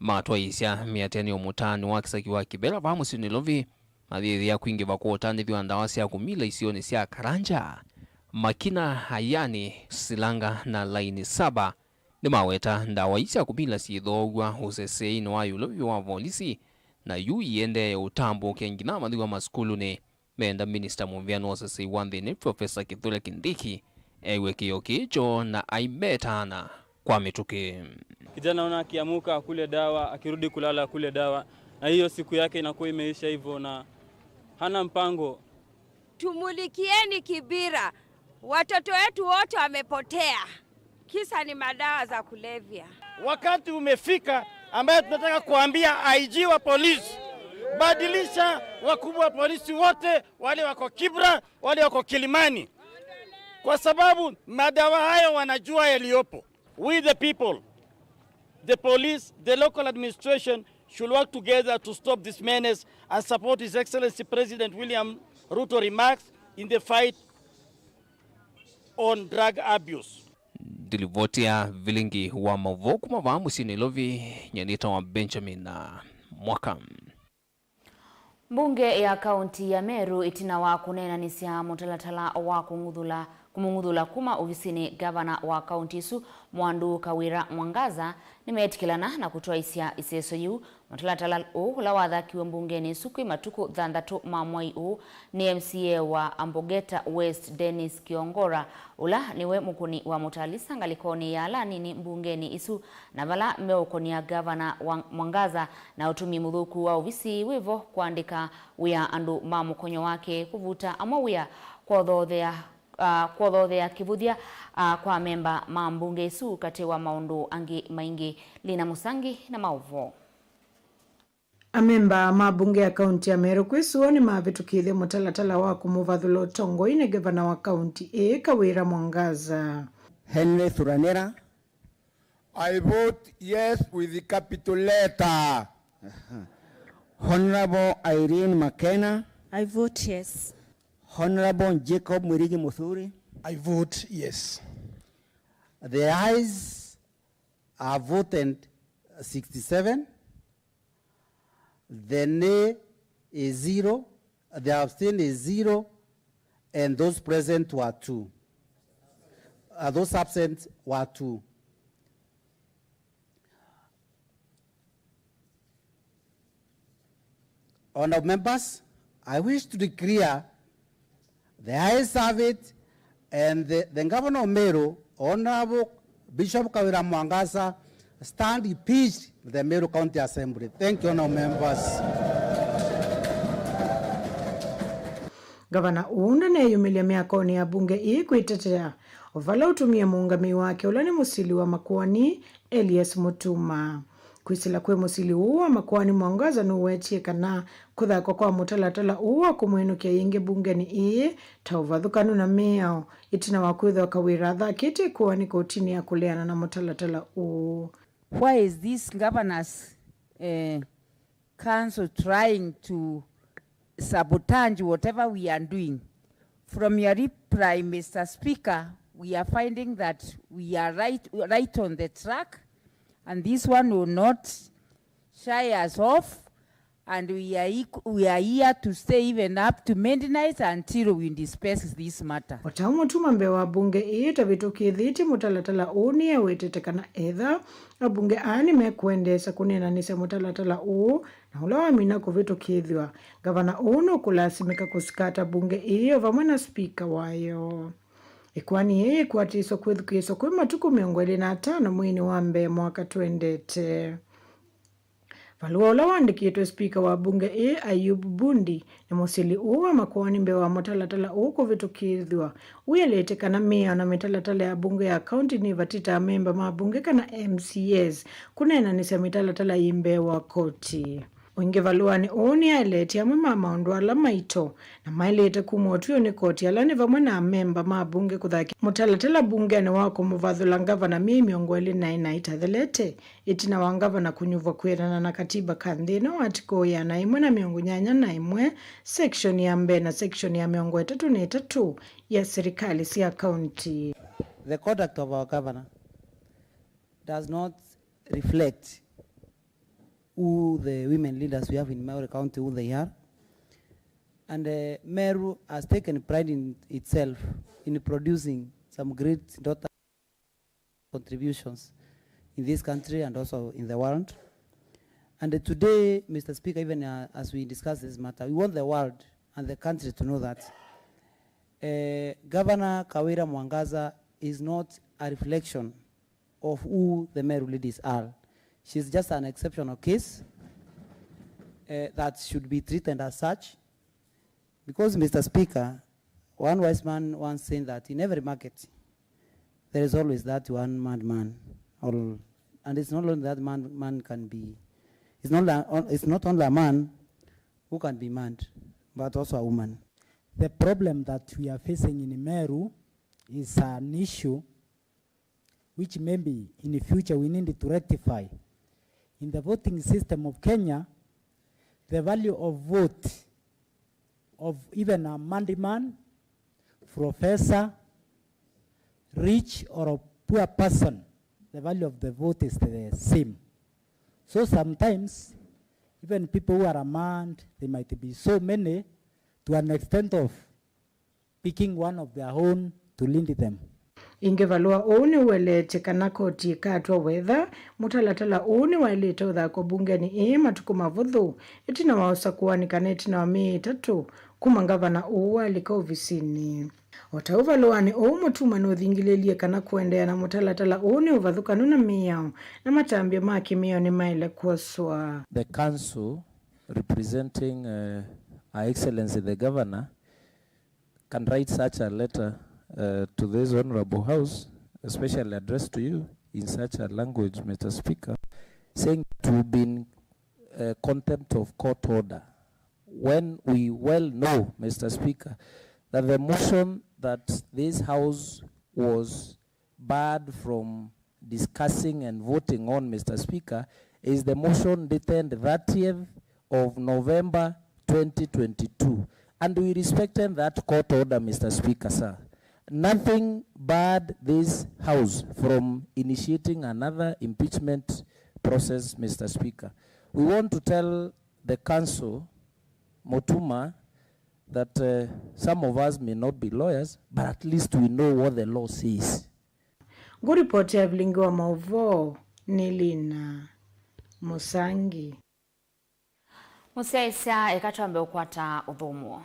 matwaĩĩsya mĩatĩanĩo mũtaanĩ wa kĩsaki wa Kibera vaa mũsyĩ Nairobi, mayĩthĩa kwingĩva kwa ũtandĩthyo wa ndawa sya kũmila isionĩ sya Karanja, Makina, Ayani, Silanga na Laini Saba. Nĩmaweta ndawa ii sya kũmila syĩthoow'a ũseseĩnĩ wa ĩũlũ vyũ wa volisi, na yu iendee ũtambũũkya nginya mathiwa masukulunĩ. Meenda minista mũvĩanĩ wa ũsesei wa nthĩnĩ, Profesa Kithure Kindiki, ew'e kĩĩo kĩĩ kyoo na aimetaana kwa mĩtũkĩ. Kijana ona akiamuka akule dawa, akirudi kulala akule dawa, na hiyo siku yake inakuwa imeisha hivyo na hana mpango. Tumulikieni Kibira, watoto wetu wote wamepotea, kisa ni madawa za kulevya. Wakati umefika ambaye tunataka kuambia I G wa polisi, badilisha wakubwa wa polisi wote, wale wako Kibra, wale wako Kilimani, kwa sababu madawa hayo wanajua yaliyopo. We the people, the police, the local administration should work together to stop this menace and support His Excellency President William Ruto remarks in the fight on drug abuse. Ndilivoti ya vilingi wa maũvoo kuma vaa mũsyĩ Nairobi, nyie nĩtawa Benjamin na Mwaka. Mbunge ya kaunti ya Meru ĩtina wa kũneenanĩsya mũtalatala wa kũng'uthũla, kũmũng'uthũla kuma ovisinĩ, ngavana wa kaunti ĩsu Mwandu Kawira Mwangaza nĩmeetĩkĩlana na kũtwaĩsya ĩseso yĩu. Mũtalatala ũũ ũla wathakiwe mbungenĩ ĩsu kwĩ matukũ thanthatũ ma mwai ũũ nĩ M C A wa Ambogeta West Dennis Kiongora, ũla nĩwe mũkũni wa mũtalisa ngalĩkonĩ ya ala anini mbungenĩ ĩsu, na vala meũkũnia ngavana wa Mwangaza na ũtumi mũthũku wa ovisi wĩvo kũandĩka wĩa andũ ma mũkonyo wake, kũvuta amwe wĩa, kwothoothea, ah, kwothoothea kĩvũthya, ah, kwa amemba ma mbunge ĩsu, katĩ wa maũndũ angĩ maingĩ. Lina Mũsangi na maũvoo. Amemba ma mbunge ya kaunti ya Meru kwĩsũwa nĩmavĩtũkĩĩthya mũtalatala wa kũmũvathũla ũtongoinĩ ngavana wa kaunti ĩĩ Kawira Mwangaza. Henry Thuranira. I vote yes with the capital letter. Honorable Irene Makena. I vote yes. Honorable Jacob Mwirigi Muthuri. I vote yes. The ayes are voted sixty-seven. The nay is zero. The abstain is zero. And those present were two. Uh, those absent were two. Honorable members, I wish to declare the ayes have it and the, the Governor of Meru, Honorable Bishop Kawira Mwangaza, stand impeached with the Meru County Assembly. Thank you, Honorable members. Ngavana ũũ ndaneyumĩlya myakonĩ ya mbunge ĩĩ kwĩtetea, o vala ũtumie mũũngamĩi wake ũla nĩ mũsili wa makoani, Elias Mutuma. Kwĩsĩla kwĩ mũsili ũũ wa makoani, Mwangaza nũwetie kana kũthakwa kwa mũtalatala ũũ wa kũmwĩnũkya yĩngĩ mbungenĩ ĩĩ ta ũvathũkanu na mĩao, ĩtina wa kwĩthĩwa Kawira athakĩte ĩkoani kotinĩ ya kũleana na mũtalatala ũũ. Why is this governor's, eh, council trying to sabotage whatever we are doing? From your reply, Mister Speaker, we are finding that we are right, right on the track, and this one will not shy us off, and we are, equ- we are here to stay even up to midnight until we disperse this matter. O ta Mutuma, mbee wa mbunge ĩĩ ĩtavĩtũkĩthĩtye mũtalatala ũũ, nĩewetete kana etha abunge aa nĩmekũendeesya kũneenanĩsya mũtalatala ũũ, na ũla wamina kũvĩtũkĩthw'a, ngavana ũũ nũkũlasimĩka kũsikata mbunge ĩĩ o vamwe na spika wayo. Ĩkoani yĩĩ yĩkwatĩĩswe kwĩthukĩĩswa kwĩ matukũ mĩongo ĩlĩ na atano mweinĩ wa mbee mwaka twendete. Valũa ũla waandĩkĩtwe spika wa mbunge ĩĩ, Ayub Bundi, nĩ mũsili ũũ wa makoani mbee wa mũtalatala ũũ kũvĩtũkĩthw'a, ũelete kana mĩao na mĩtalatala ya mbunge ya kaunti nĩvatĩtaa amemba ma mbunge kana M C As kũneenanĩsya mĩtalatala yĩ mbee wa koti. Ũingĩ valũanĩ ũũ nĩaeleetye amwe ma maũndũ ala maito na maĩlĩte kumw'a ũtw'ĩo nĩ koti, ala nĩ vamwe na amemba ma mbunge kũthakya mũtalatala mbungenĩ wa kũmũvathũla ngavana myei mĩongo ĩlĩ na ĩna ĩtathelete, ĩtina wa ngavana kũnyuvwa kwĩanana na katiba ka nthĩ ĩno wa article ya ĩana ĩmwe na mĩongo nyanya na ĩmwe, section ya mbee na section ya mĩongo ĩtatũ na ĩtatũ ya serikali sya kaunti. The conduct of our governor does not reflect who the women leaders we have in Meru County, who they are. And uh, Meru has taken pride in itself in producing some great daughters contributions in this country and also in the world. And today, Mister Speaker, even uh, as we discuss this matter, we want the world and the country to know that, eh, Governor Kawira Mwangaza is not a reflection of who the Meru ladies are. She's just an exceptional case, eh, that should be treated as such. Because, Mister Speaker, one wise man once said that in every market, there is always that one mad man. Or, and it's not only that man, man can be, it's not, la- it's not only a man who can be mad, but also a woman. The problem that we are facing in Meru is an issue which maybe in the future we need to rectify. In the voting system of Kenya, the value of vote of even a madman, professor, rich or a poor person, the value of the vote is the same. So sometimes, even people who are a mad, they might be so many to an extent of picking one of their own to lead them. Ĩngĩ, valũa ũũ nĩũeleetye kana koti ĩkatw'a wetha mũtalatala ũũ nĩwaĩlĩte ũthakwa mbungenĩ ĩĩ matukũ mavũthũ ĩtina wa ũsakũani kana ĩtina wa myei ĩtatũ kuma ngavana ũũ walika ovisinĩ. O ta ũu valũanĩ ũũ, Mũtuma nũthingilĩlye kana kũendeea na mũtalatala ũũ nĩ ũvathũkanu na mĩao na matambya ma kĩmĩao nĩmaĩle kwoswa. The council representing, uh, Her Excellency the Governor can write such a letter, uh, to this honorable house, especially addressed to you in such a language, Mister Speaker, saying it will be in, uh, contempt of court order, when we well know, Mister Speaker, that the motion that this house was barred from discussing and voting on, Mister Speaker, is the motion dated thirtieth of November twenty twenty-two. And we respected that court order, Mister Speaker, sir. Nothing barred this House from initiating another impeachment process, Mister Speaker. We want to tell the council, Mutuma, that, uh, some of us may not be lawyers, but at least we know what the law says. Ngũripoti ya vilingi wa maũvoo nĩ Lina Mũsangi. Mũsyaĩĩsya, eka twambe ũkwata ũthũmũo.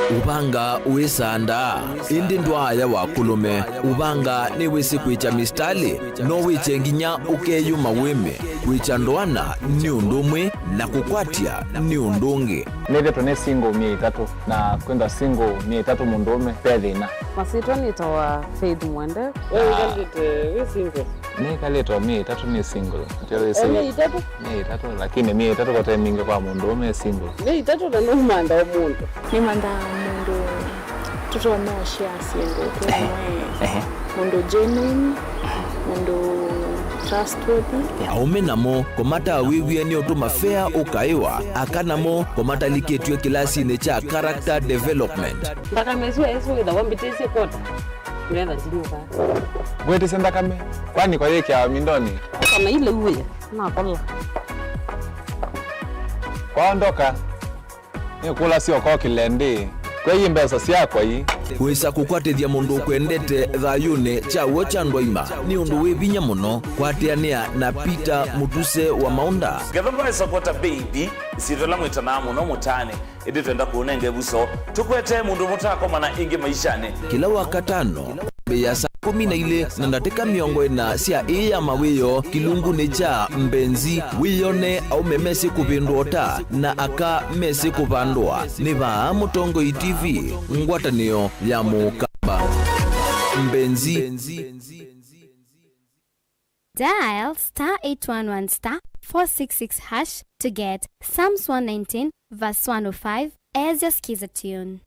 Ũvanga wĩsandaa, ĩndĩ ndwaaya wa kũlũme. Ũvanga nĩwĩsĩ kwĩkya misitalĩ, no wĩkye nginya ũkeyũma wĩme. Kwĩkya ndoana nĩ ũndũ ũmwe, na kũkwatya nĩ ũndũ ũngĩ. Nĩthĩtwe nĩ single myei ĩtatũ, na kwĩthwa single myei ĩtatũ mũndũũme ve thĩna. Masyĩtwa nĩtawa Faith Mwende. We wĩkalĩte wĩ single? Nĩkalĩte o myei ĩtatũ nĩ single. Ndio wĩsĩ. O myei ĩtatũ? Myei ĩtatũ, lakini myei ĩtatũ kote mingĩ kwa mũndũũme e single. Myei ĩtatũ na nũmandaa mũndũ. Nĩmandaa mũndũ tũtonya ũshare syĩndũ twĩ vamwe. Ehe. Mũndũ genuine, mũndũ trustworthy. Aũme namo kũmatawĩw'e nĩ ũtũma fea ũkaĩwa, aka namo kũmatalikĩtw'e kĩlasinĩ kya character development. Nthakame ĩsu ĩsu ĩthawa mbĩtĩsye kota. Ngetha ndinyuka. Ngwĩtĩsye nthakame, kwani kwa yĩkĩawa mindonĩ? Kana ile uwe, nakola. Kwaondoka. Nĩkũlasya ũkokĩle ndĩ. Kwei mbesa syakwa ii. Wĩsa kũkwatĩthya mũndũ ũkwendete thayũnĩ kya w'o kya ndwaima nĩ ũndũ wĩ vinya mũno. Kwatĩanĩa na Peter Mũtuse wa Maũnda. Ngetha mbae supporter baby, isyĩtwa ĩla mwĩtanaa mũno mũtaanĩ, ĩndĩ twenda kũũnenge vuso. Tũkwete mũndũ mũtakomana ĩngĩ maishanĩ. Kĩla Wakatano, mbee ya saa kũmi na ilĩ na ndatĩka mĩongo ĩna sya ĩĩ ya mawĩoo, kĩlungunĩ kya Mbenzi, wĩyone aũme mesĩ kũvĩndũa ũta na aka mesĩ kũvandũa. Nĩ vaa Mũtongoi T V, ngwatanĩo ya Mũkamba. Mbenzi. Dial star eight one one star four six six hash to get Psalms one nineteen verse one oh five as your Skiza tune.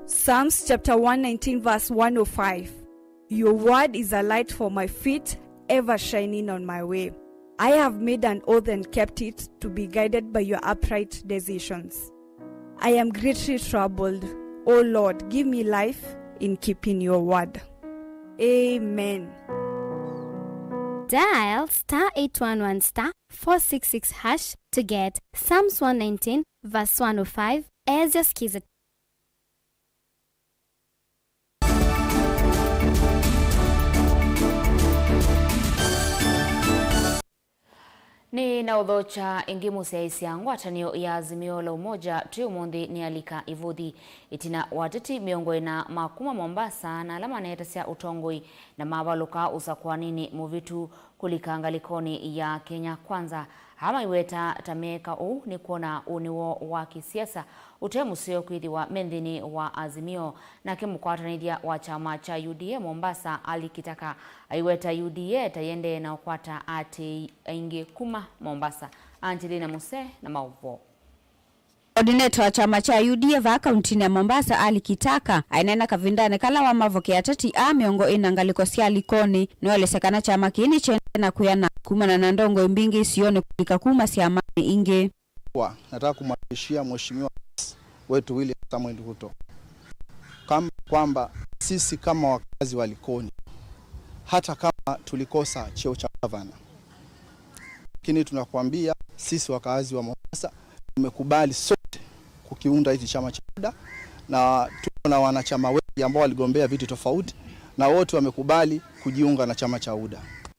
Psalms chapter one nineteen verse one oh five. Your word is a light for my feet, ever shining on my way. I have made an oath and kept it, to be guided by your upright decisions. I am greatly troubled. O Lord, give me life in keeping your word. Amen. Dial star eight one one star four six six hash to get Psalms one nineteen verse one oh five Ezya sikize. Nĩ na ũthokya ĩngĩ mũsyaĩĩsya ngwatanĩo ya Azimio la Umoja twĩ ũmũnthĩ nĩ alika ivũthi. Ĩtina wa ateti mĩongo ĩna ma kuma Mombasa na ala manetasya ũtongoi na mavalũka ũsakũaninĩ mũvĩtu kũlika ngalĩkonĩ ya Kenya Kwanza. Aa maiweta ta meeka ũu nĩ kwona ũnĩ woo wa kĩsiasa ũte mũseo kwĩthĩwa me nthĩnĩ wa Azimio. Nake mũkwatanĩthya wa kyama kya U D A Mombasa, Ali Kitaka, aiweta U D A ta yĩendee na ũkwata aatĩĩi aingĩ kuma Mombasa. Angelina Muse na maũvoo. Coordinator wa kyama kya U D A vaa kauntinĩ ya Mombasa, Ali Kitaka, aineena kavindanĩ kala wamavokea ateti aa mĩongo ĩna ngalĩko sya Likoni, nĩwaelesya kana kyama kĩĩ nĩkyendee na kwĩana kumana na ndongoi mbingĩ isionĩ kũlika kuma syamanĩ ingĩ. Kwa, nataka kumhakikishia Mheshimiwa Rais wetu William Samoei Ruto kama, kwamba sisi kama wakazi wa Likoni, hata kama tulikosa cheo cha gavana, lakini tunakuambia sisi wakazi wa Mombasa tumekubali sote kukiunda hichi chama cha UDA, na tuko na wanachama wengi ambao waligombea viti tofauti, na wote wamekubali kujiunga na chama cha UDA.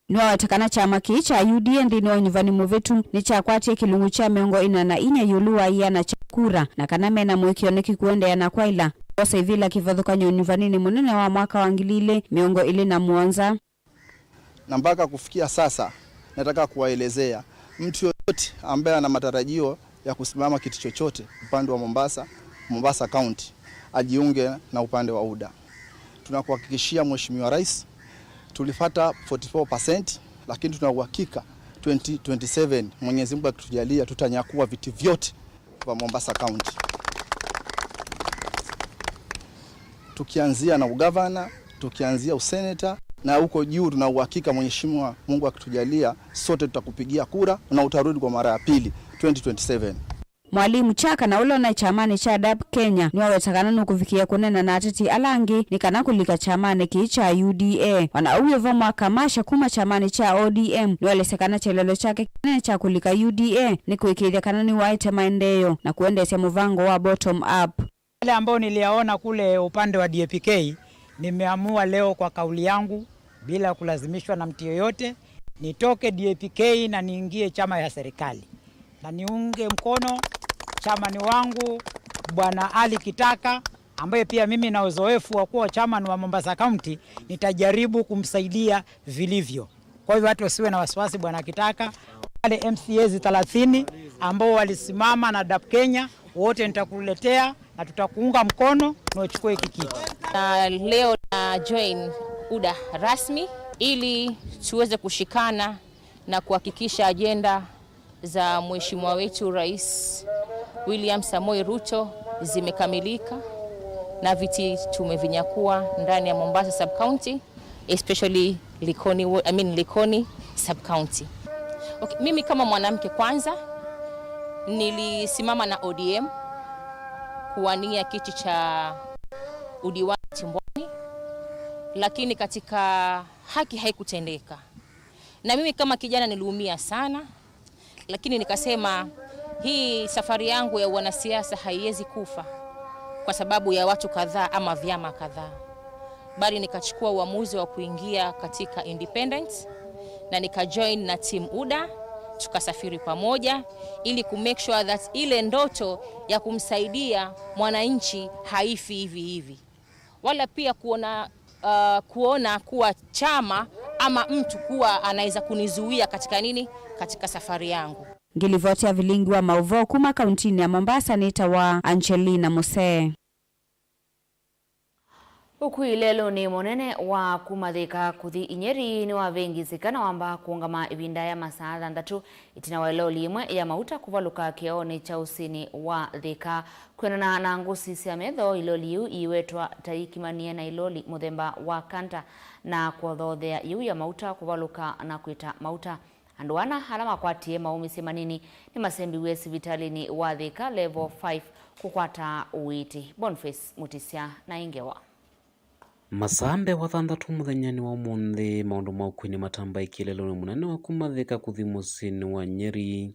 Nĩwaweta kana kyama kĩĩ kya U D A nthĩnĩ wa ũnyuvani mũvĩtu nĩkyakwatie kĩlungu kya mĩongo ĩna na inya ĩũlũ wa ĩana kya kura, na kana mena mũĩkĩĩo nĩ kĩkũendeea na kwaĩla kwosa ivĩla kĩvathũkany'o ũnyuvaninĩ mũnene wa mwaka wa ngili ilĩ mĩongo ĩlĩ na mũonza. Na mpaka kufikia sasa, nataka kuwaelezea, mtu yoyote ambaye ana matarajio ya kusimama kiti chochote upande wa Mombasa, Mombasa County, ajiunge na upande wa UDA. Tunakuhakikishia Mheshimiwa Rais, tulipata forty-four percent, lakini tuna uhakika twenty twenty-seven, Mwenyezi Mungu akitujalia, tutanyakua viti vyote vya Mombasa County. Tukianzia na ugavana, tukianzia useneta, na huko juu tuna uhakika, Mheshimiwa, Mungu akitujalia, sote tutakupigia kura na utarudi kwa mara ya pili, twenty twenty-seven. Mwalimu Chaka, na ũla ũnaĩ kyamanĩ kya DAP Kenya, nĩwaweta kana nũkũvikĩĩa kũneena na ateti ala angĩ nĩ kana kũlika kyamanĩ kĩĩ kya U D A. O na ũu wĩ vo, Mwaka Masha kuma kyamanĩ kya O D M nĩwaelesya kana kyelelo kyake kĩnene kya kũlika U D A nĩ kũĩkĩĩthya kana nĩwaete maendeeo na kũendeesya mũvango wa bottom up. Yale ambayo niliyaona kule upande wa D A P K, nimeamua leo kwa kauli yangu, bila kulazimishwa na mtu yoyote, nitoke D A P K na niingie chama ya serikali. Na niunge mkono chairman wangu, Bwana Ali Kitaka, ambaye pia mimi na uzoefu wa kuwa chairman wa Mombasa County, nitajaribu kumsaidia vilivyo. Kwa hivyo watu wasiwe na wasiwasi, Bwana Kitaka. Wale M C As thelathini ambao walisimama na DAP Kenya, wote nitakuletea na tutakuunga mkono na uchukue hiki kiti. Na leo na join UDA rasmi ili tuweze kushikana na kuhakikisha ajenda za Mheshimiwa wetu Rais William Samoei Ruto zimekamilika na viti tumevinyakua ndani ya Mombasa Sub County, especially Likoni wa-, I mean Likoni Sub County. Okay, mimi kama mwanamke kwanza nilisimama na O D M kuwania kiti cha udiwani Timbwani, lakini katika haki haikutendeka. Na mimi kama kijana niliumia sana, lakini nikasema hii safari yangu ya wanasiasa haiwezi kufa kwa sababu ya watu kadhaa ama vyama kadhaa. Bali nikachukua uamuzi wa kuingia katika independence na nikajoin na team UDA, tukasafiri pamoja ili ku make sure that ile ndoto ya kumsaidia mwananchi haifi hivi hivi. Wala pia kuona, uh, kuona kuwa chama ama mtu kuwa anaweza kunizuia katika nini, katika safari yangu. Ngĩlivoti ya vilingi wa maũvoo kuma kauntinĩ ya Mombasa nĩtawa Angelina Musee. Ũkui lelũnĩ mũnene wa kuma Thika kũthi Nyeri nĩwavĩngĩsĩka na wamba kũũngama ĩvinda ya masaa thanthatũ ĩtina wa ĩloli ĩmwe ya mauta kũvalũka kĩoonĩ kya ũsĩnĩ wa Thika. Kwĩanana na ngũsĩ sya metho, ĩloli yĩu ĩiwetwa ta yĩkimanie na ĩloli mũthemba wa Canter na kũothoothea yĩu ya mauta kũvalũka na kwĩta mauta. Andũ ana ala makwatie maũmĩsye manini nĩmasembiw'e sivitalĩnĩ wa Thika Level five kũkwata ũiiti. Boniface Mutisya na ĩ ngewa. Masaa mbee wa thanthatũ mũthenyanĩ wa ũmũnthĩ, maũndũ ma ũkui nĩmatambaĩkie lelũnĩ mũnene wa kuma Thika kũthi mũsyĩnĩ wa Nyeri.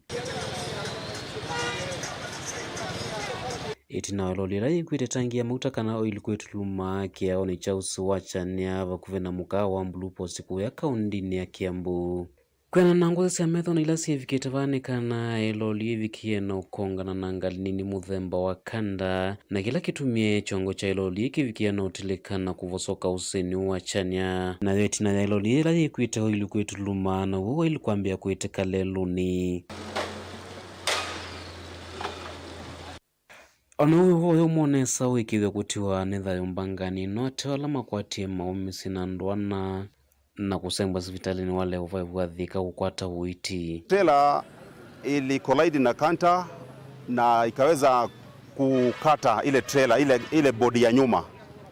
ĩtina wa ĩloli ĩla yĩkuĩte tangi ya mauta kana oil kwĩtuluma kĩaonĩ kya ũsĩ wa Kyanya vakuvĩ na mũkaawa wa Blue Post kũya kaũndĩnĩ ya Kiambu. Kwĩanana na ngũsĩ sya metho na ila syĩvikĩte vaa nĩ kana ĩloli yĩvikie na ũkongana na ngalĩ nini mũthemba wa kanda, na kĩla kĩtumie kyongo kya ĩloli kĩvikie na ũtilĩka na kũvosoka ũsĩnĩ wa Kyanya. Nayo ĩtina ya ĩloli yĩla yĩkuĩte oil kwĩtuluma, na ũu oil kwambĩa kũĩtĩka lelũnĩ. Ona ũu ũvoo ũyũ mwonesa ũĩkĩĩthw'a kũtiwa nĩ thayũ mbanganĩ ĩno, ateo ala makwatie maũmĩsye na andũ ana na kũsengwa sivitalĩnĩ wa Level five wa Thika kũkwata ũiiti. Trailer ili collide na canter na ikaweza kukata ile trailer, ile, ile bodi ya nyuma.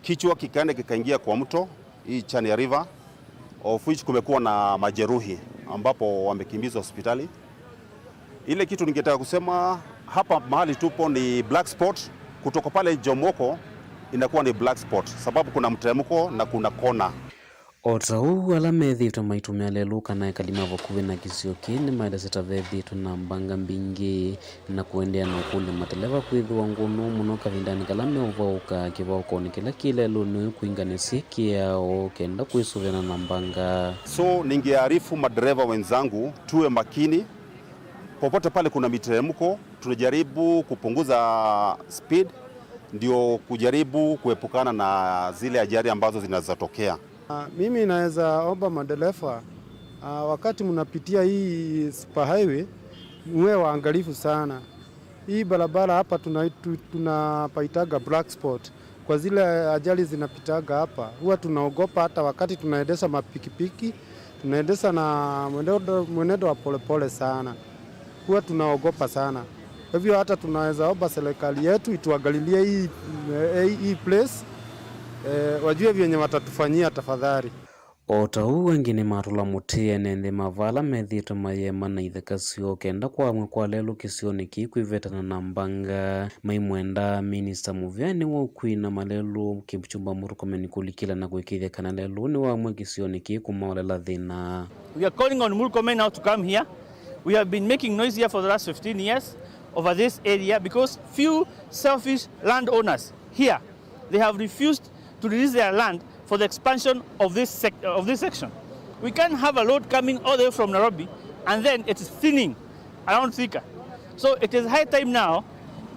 Kichwa kikaenda kikaingia kwa mto, hii Chania River, of which kumekuwa na majeruhi ambapo wamekimbizwa hospitali. Ile kitu ningetaka kusema, hapa mahali tupo ni black spot, kutoka pale Jomoko inakuwa ni black spot, sababu kuna mteremko na kuna kona. O ta ũu, ala methĩĩtwe maitũmĩa lelũ kana ekali ma vakuvĩ na kĩsio kĩĩ nĩmaelesye ta vethĩĩtwe na mbanga mbingĩ na kũendeea na ũkũlya mateleva kwĩthĩwa ngũnũ mũno kavindanĩ kala meũvaũka kĩvaũkonĩ kĩla kĩ lelũnĩ ũyũ kwĩnganĩsye kĩao kenda kwĩsũvĩana na mbanga. So, ningearifu madereva wenzangu tuwe makini popote pale kuna miteremko, tunajaribu kupunguza speed ndio kujaribu kuepukana na zile ajali ambazo zinaweza tokea. Ah, mimi naweza omba madereva, ah, wakati mnapitia hii super highway, muwe waangalifu sana. Hii barabara hapa tuna-, tu-, tunapaitaga black spot. Kwa zile ajali zinapitaga hapa, huwa tunaogopa hata wakati tunaendesha mapikipiki, tunaendesha na mwenendo, mwenendo wa polepole sana. Huwa tunaogopa sana. Kwa hivyo hata tunaweza omba serikali yetu ituangalilie hii, eh, hii place, eh, wajue vyenye watatufanyia tafadhali. O ta ũu angĩ nĩmatũla mũtĩ ene nthĩ ma vala methĩĩtwe mayĩema na itheka syoo kenda kwa amwe kwa lelũ kĩsionĩ kĩĩ kwĩvetana na mbanga. Maimwenda, Minista mũvea nĩwe ũkwina malelũ Kipchumba Murkomen kũlikĩla na kũĩkĩĩthya kana lelũ nĩwamwe kĩsionĩ kĩĩ kũmaolela thĩna. We are calling on Murkomen now to come here. We have been making noise here for the last fifteen years over this area because few selfish landowners here, they have refused to release their land for the expansion of this sec-, of this section. We can't have a load coming all the way from Nairobi and then it is thinning around Thika. So it is high time now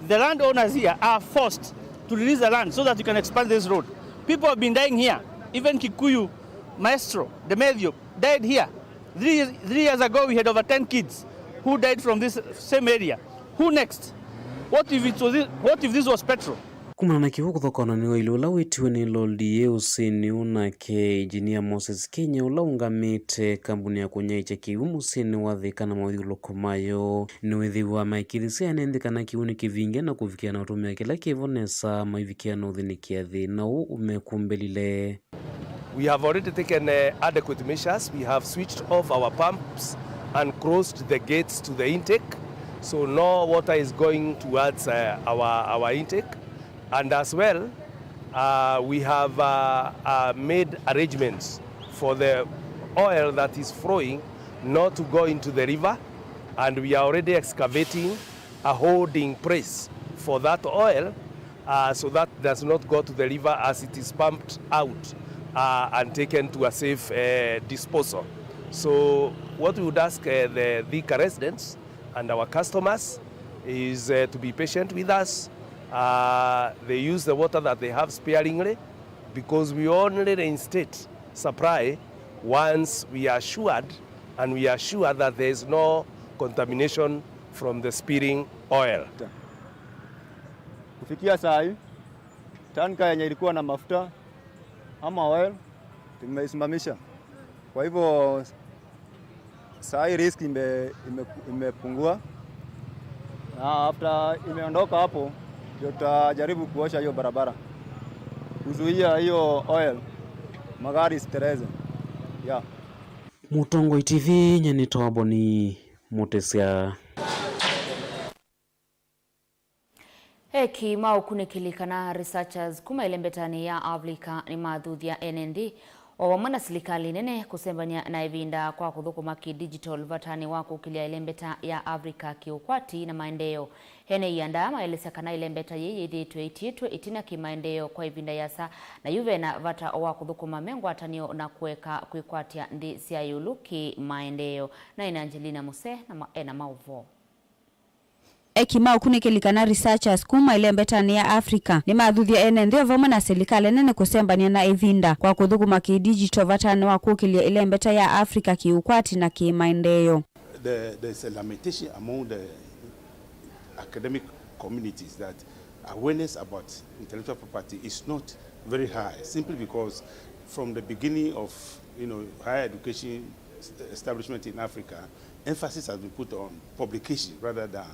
the landowners here are forced to release the land so that you can expand this road. People have been dying here. Even Kikuyu maestro Demethiop died here. Three, three years ago, we had over ten kids who died from this same area. Who next? What if it was, what if this was petrol? Kumana na kĩw'ũ kũthokana nĩ oili ũla wĩtiwe nĩ loli yĩ ũsĩnĩ ũũ, nake Engineer Moses Kinya ũla ũngamĩte kambuni ya kũnyaĩĩkya kĩw'ũ mũsyĩnĩ wa Thika na mathyũlũlũko mayo nĩwĩthĩwa maĩkĩĩthĩsya ene nthĩ kana kĩw'ũ nĩkĩvinge na kũvikĩa na ũtũmĩa kĩla kĩvo nesa maivikĩa na ũthĩnĩkĩa thĩna ũũ ũmekumbĩlile. We have already taken, uh, adequate measures. We have switched off our pumps and closed the gates to the intake. So no water is going towards, uh, our, our intake. And as well, uh, we have, uh, uh, made arrangements for the oil that is flowing not to go into the river. And we are already excavating a holding place for that oil, uh, so that does not go to the river as it is pumped out, uh, and taken to a safe, uh, disposal. So what we would ask, uh, the Thika residents and our customers is, uh, to be patient with us. Uh, they use the water that they have sparingly because we only reinstate supply once we are assured and we are sure that there is no contamination from the spilling oil. Kufikia saa hii, tanka yenye ilikuwa na mafuta ama oil tumeisimamisha. Kwa hivyo, saa hii risk ime-, ime-, imepungua. Na after imeondoka hapo, ndio tutajaribu kuosha hiyo barabara. Kuzuia hiyo oil, magari isitereze. Yeah. Mũtongoi T V, nyie nĩ Toboni Mũtĩsya. Eki ma ũkunĩkĩli kana researchers kuma ĩlembetanĩ ya Avilika nĩmathuthya ene nthĩ o vamwe na silikalĩ nene kũsembany'a na ĩvinda kwa kũthũkũma kĩ-digital vatanĩ wa kũkĩlya ĩlembeta ya Africa kĩ-ũkwati na maendeeo. Ene ianda maelesya kana ĩlembeta yĩĩ yĩthĩĩtwe ĩtiĩtwe ĩtina kĩ-maendeeo kwa ĩvinda yĩasa, na yu vena vata wa kũthũkũma me ngwatanĩo na kũeka kwĩkwatya nthĩ sya ĩũlũ kĩ-maendeeo. Na ĩna Angelina Muse na ma-, ena maũvoo. Eki ma ũkunĩkĩli kana researchers kuma ĩlembetanĩ ya Africa nĩmathuthya ene nthĩ o vamwe na silikalĩ nene kũsembany'a na ĩvinda kwa kũthũkũma kĩ-digital vatanĩ wa kũkĩlya ĩlembeta ya Africa kĩ-ũkwati na kĩ-maendeeo. There, there's a lamentation among the academic communities that awareness about intellectual property is not very high, simply because from the beginning of, you know, higher education establishment in Africa, emphasis has been put on publication rather than,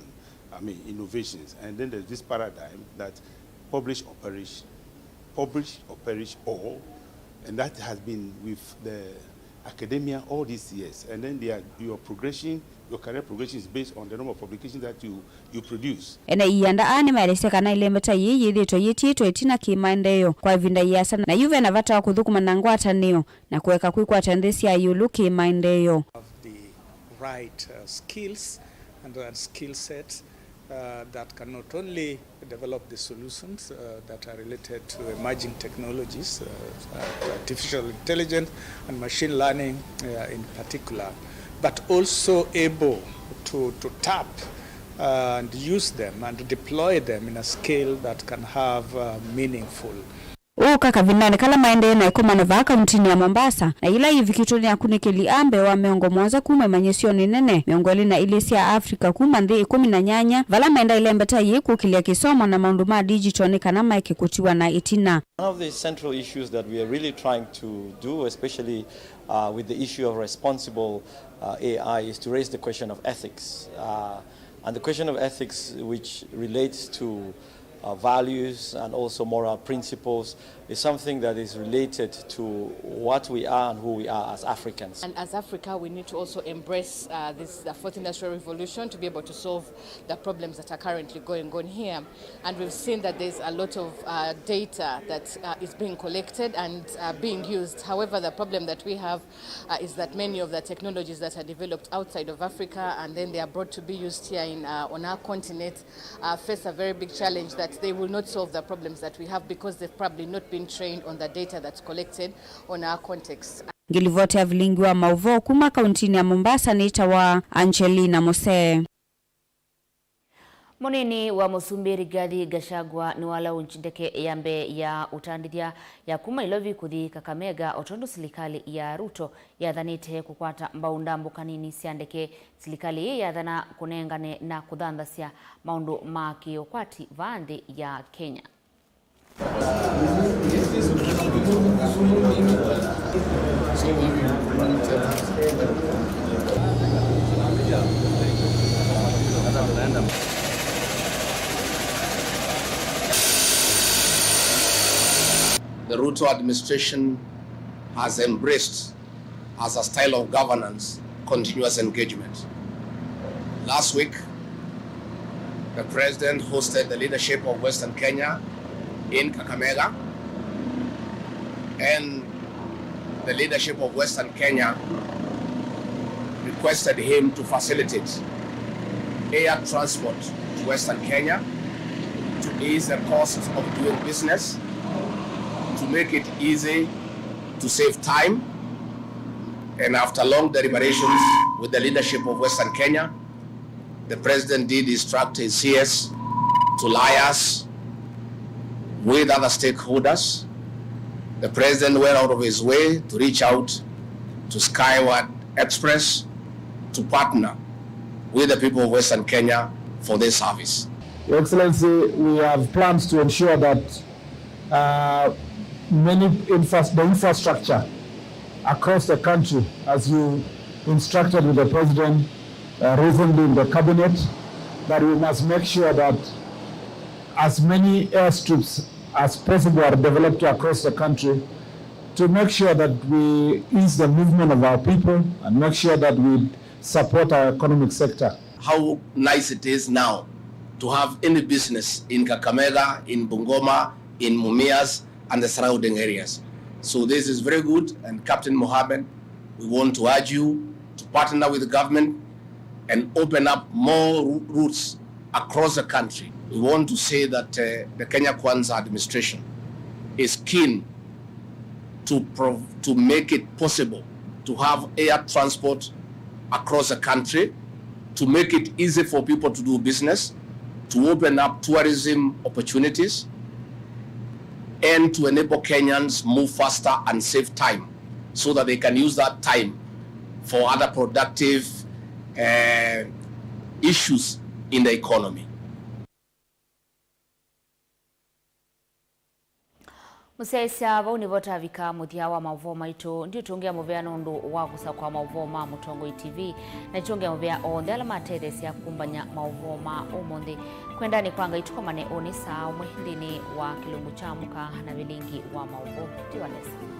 I mean, innovations. And then there's this paradigm that publish or perish, publish or perish all, and that has been with the academia all these years. And then they are, your progression, your career progression is based on the number of publications that you, you produce. Ene ianda aa nĩmaelesya kana ĩlembeta yĩĩ yĩthĩĩtwe yĩtiĩtwe ĩtina kĩ-maendeeo kwa ĩvinda yĩasa, na yu vena vata wa kũthũkũma na ngwatanĩo na kũeka kwĩkwata nthĩ sya ĩũlũ kĩ-maendeeo. Have the right, uh, skills and, and skill set, uh, that can not only develop the solutions, uh, that are related to emerging technologies, uh, uh, artificial intelligence and machine learning, uh, in particular, but also able to, to tap, uh, and use them and deploy them in a scale that can have, uh, meaningful Ũka kavindanĩ kala maendee na ĩkomano vaa kauntinĩ ya Mombasa, na yĩla yĩvikĩtwe nĩ akunĩkĩli a mbee wa mĩongo mũonza kuma imanyĩsyonĩ nene mĩongo ĩlĩ na ilĩ sya Africa kuma nthĩ ĩkũmi na nyanya, vala menda ĩlembeta yĩĩ kũkĩlya kĩsomo na maũndũ ma digital nĩ kana maeke kũtiwa na ĩtina. One of the central issues that we are really trying to do, especially, uh, with the issue of responsible, uh, A I, is to raise the question of ethics. Uh, and the question of ethics, which relates to uh, values and also moral principles, is something that is related to what we are and who we are as Africans. And as Africa, we need to also embrace, uh, this, the fourth industrial revolution to be able to solve the problems that are currently going on here. And we've seen that there's a lot of, uh, data that, uh, is being collected and, uh, being used. However, the problem that we have, uh, is that many of the technologies that are developed outside of Africa and then they are brought to be used here in, uh, on our continent, uh, face a very big challenge that they will not solve the problems that we have because they've probably not been trained on the data that's collected on our context. Ngĩlivoti ya vilingi wa maũvoo kuma kauntinĩ ya Mombasa nĩtawa Angelina Musee. Mũnini wa mũsumbĩ Rigathi Gachagua nĩwalaunch ndeke ya mbee ya ũtandĩthya ya kuma Ilovi kũthi Kakamega, o tondũ silikalĩ ya Ruto yathanĩte kũkwata mbau ndambũka nini sya ndeke. Silikalĩ ĩĩ yathana kũnengane na kũthanthasya maũndũ ma kĩũkwati vaa nthĩ ya Kenya. The Ruto administration has embraced as a style of governance, continuous engagement. Last week, the president hosted the leadership of Western Kenya in Kakamega, and the leadership of Western Kenya requested him to facilitate air transport to Western Kenya to ease the cost of doing business, to make it easy to save time. And after long deliberations with the leadership of Western Kenya, the president did instruct his C S to liaise with other stakeholders. The president went out of his way to reach out to Skyward Express to partner with the people of Western Kenya for this service. Your Excellency, we have plans to ensure that uh, many infras-, the infrastructure across the country, as you instructed with the president, uh, recently in the cabinet, that we must make sure that as many airstrips as possible are developed across the country to make sure that we ease the movement of our people and make sure that we support our economic sector. How nice it is now to have any business in Kakamega, in Bungoma, in Mumias, and the surrounding areas. So this is very good, and Captain Mohammed, we want to urge you to partner with the government and open up more ru-, routes across the country. We want to say that, uh, the Kenya Kwanza administration is keen to prov-, to make it possible to have air transport across the country, to make it easy for people to do business, to open up tourism opportunities, and to enable Kenyans move faster and save time so that they can use that time for other productive, uh, issues in the economy. Mũsyaĩĩsya, vau nĩvo tavika mũthya wa maũvoo maitũ. Ndiũtũngĩa mũvea nũndũ wa kũsakũa maũvoo ma Mũtongoi T V, na nĩtũngĩa mũvea onthe ala matetheesya kũmbany'a maũvoo ma ũmũnthĩ. Kwendani kwa Ngai tũkomane ũnĩ saa ũmwe nthĩnĩ wa kĩlungu kya mũka na vilingi wa maũvoo. Tiwa nesa.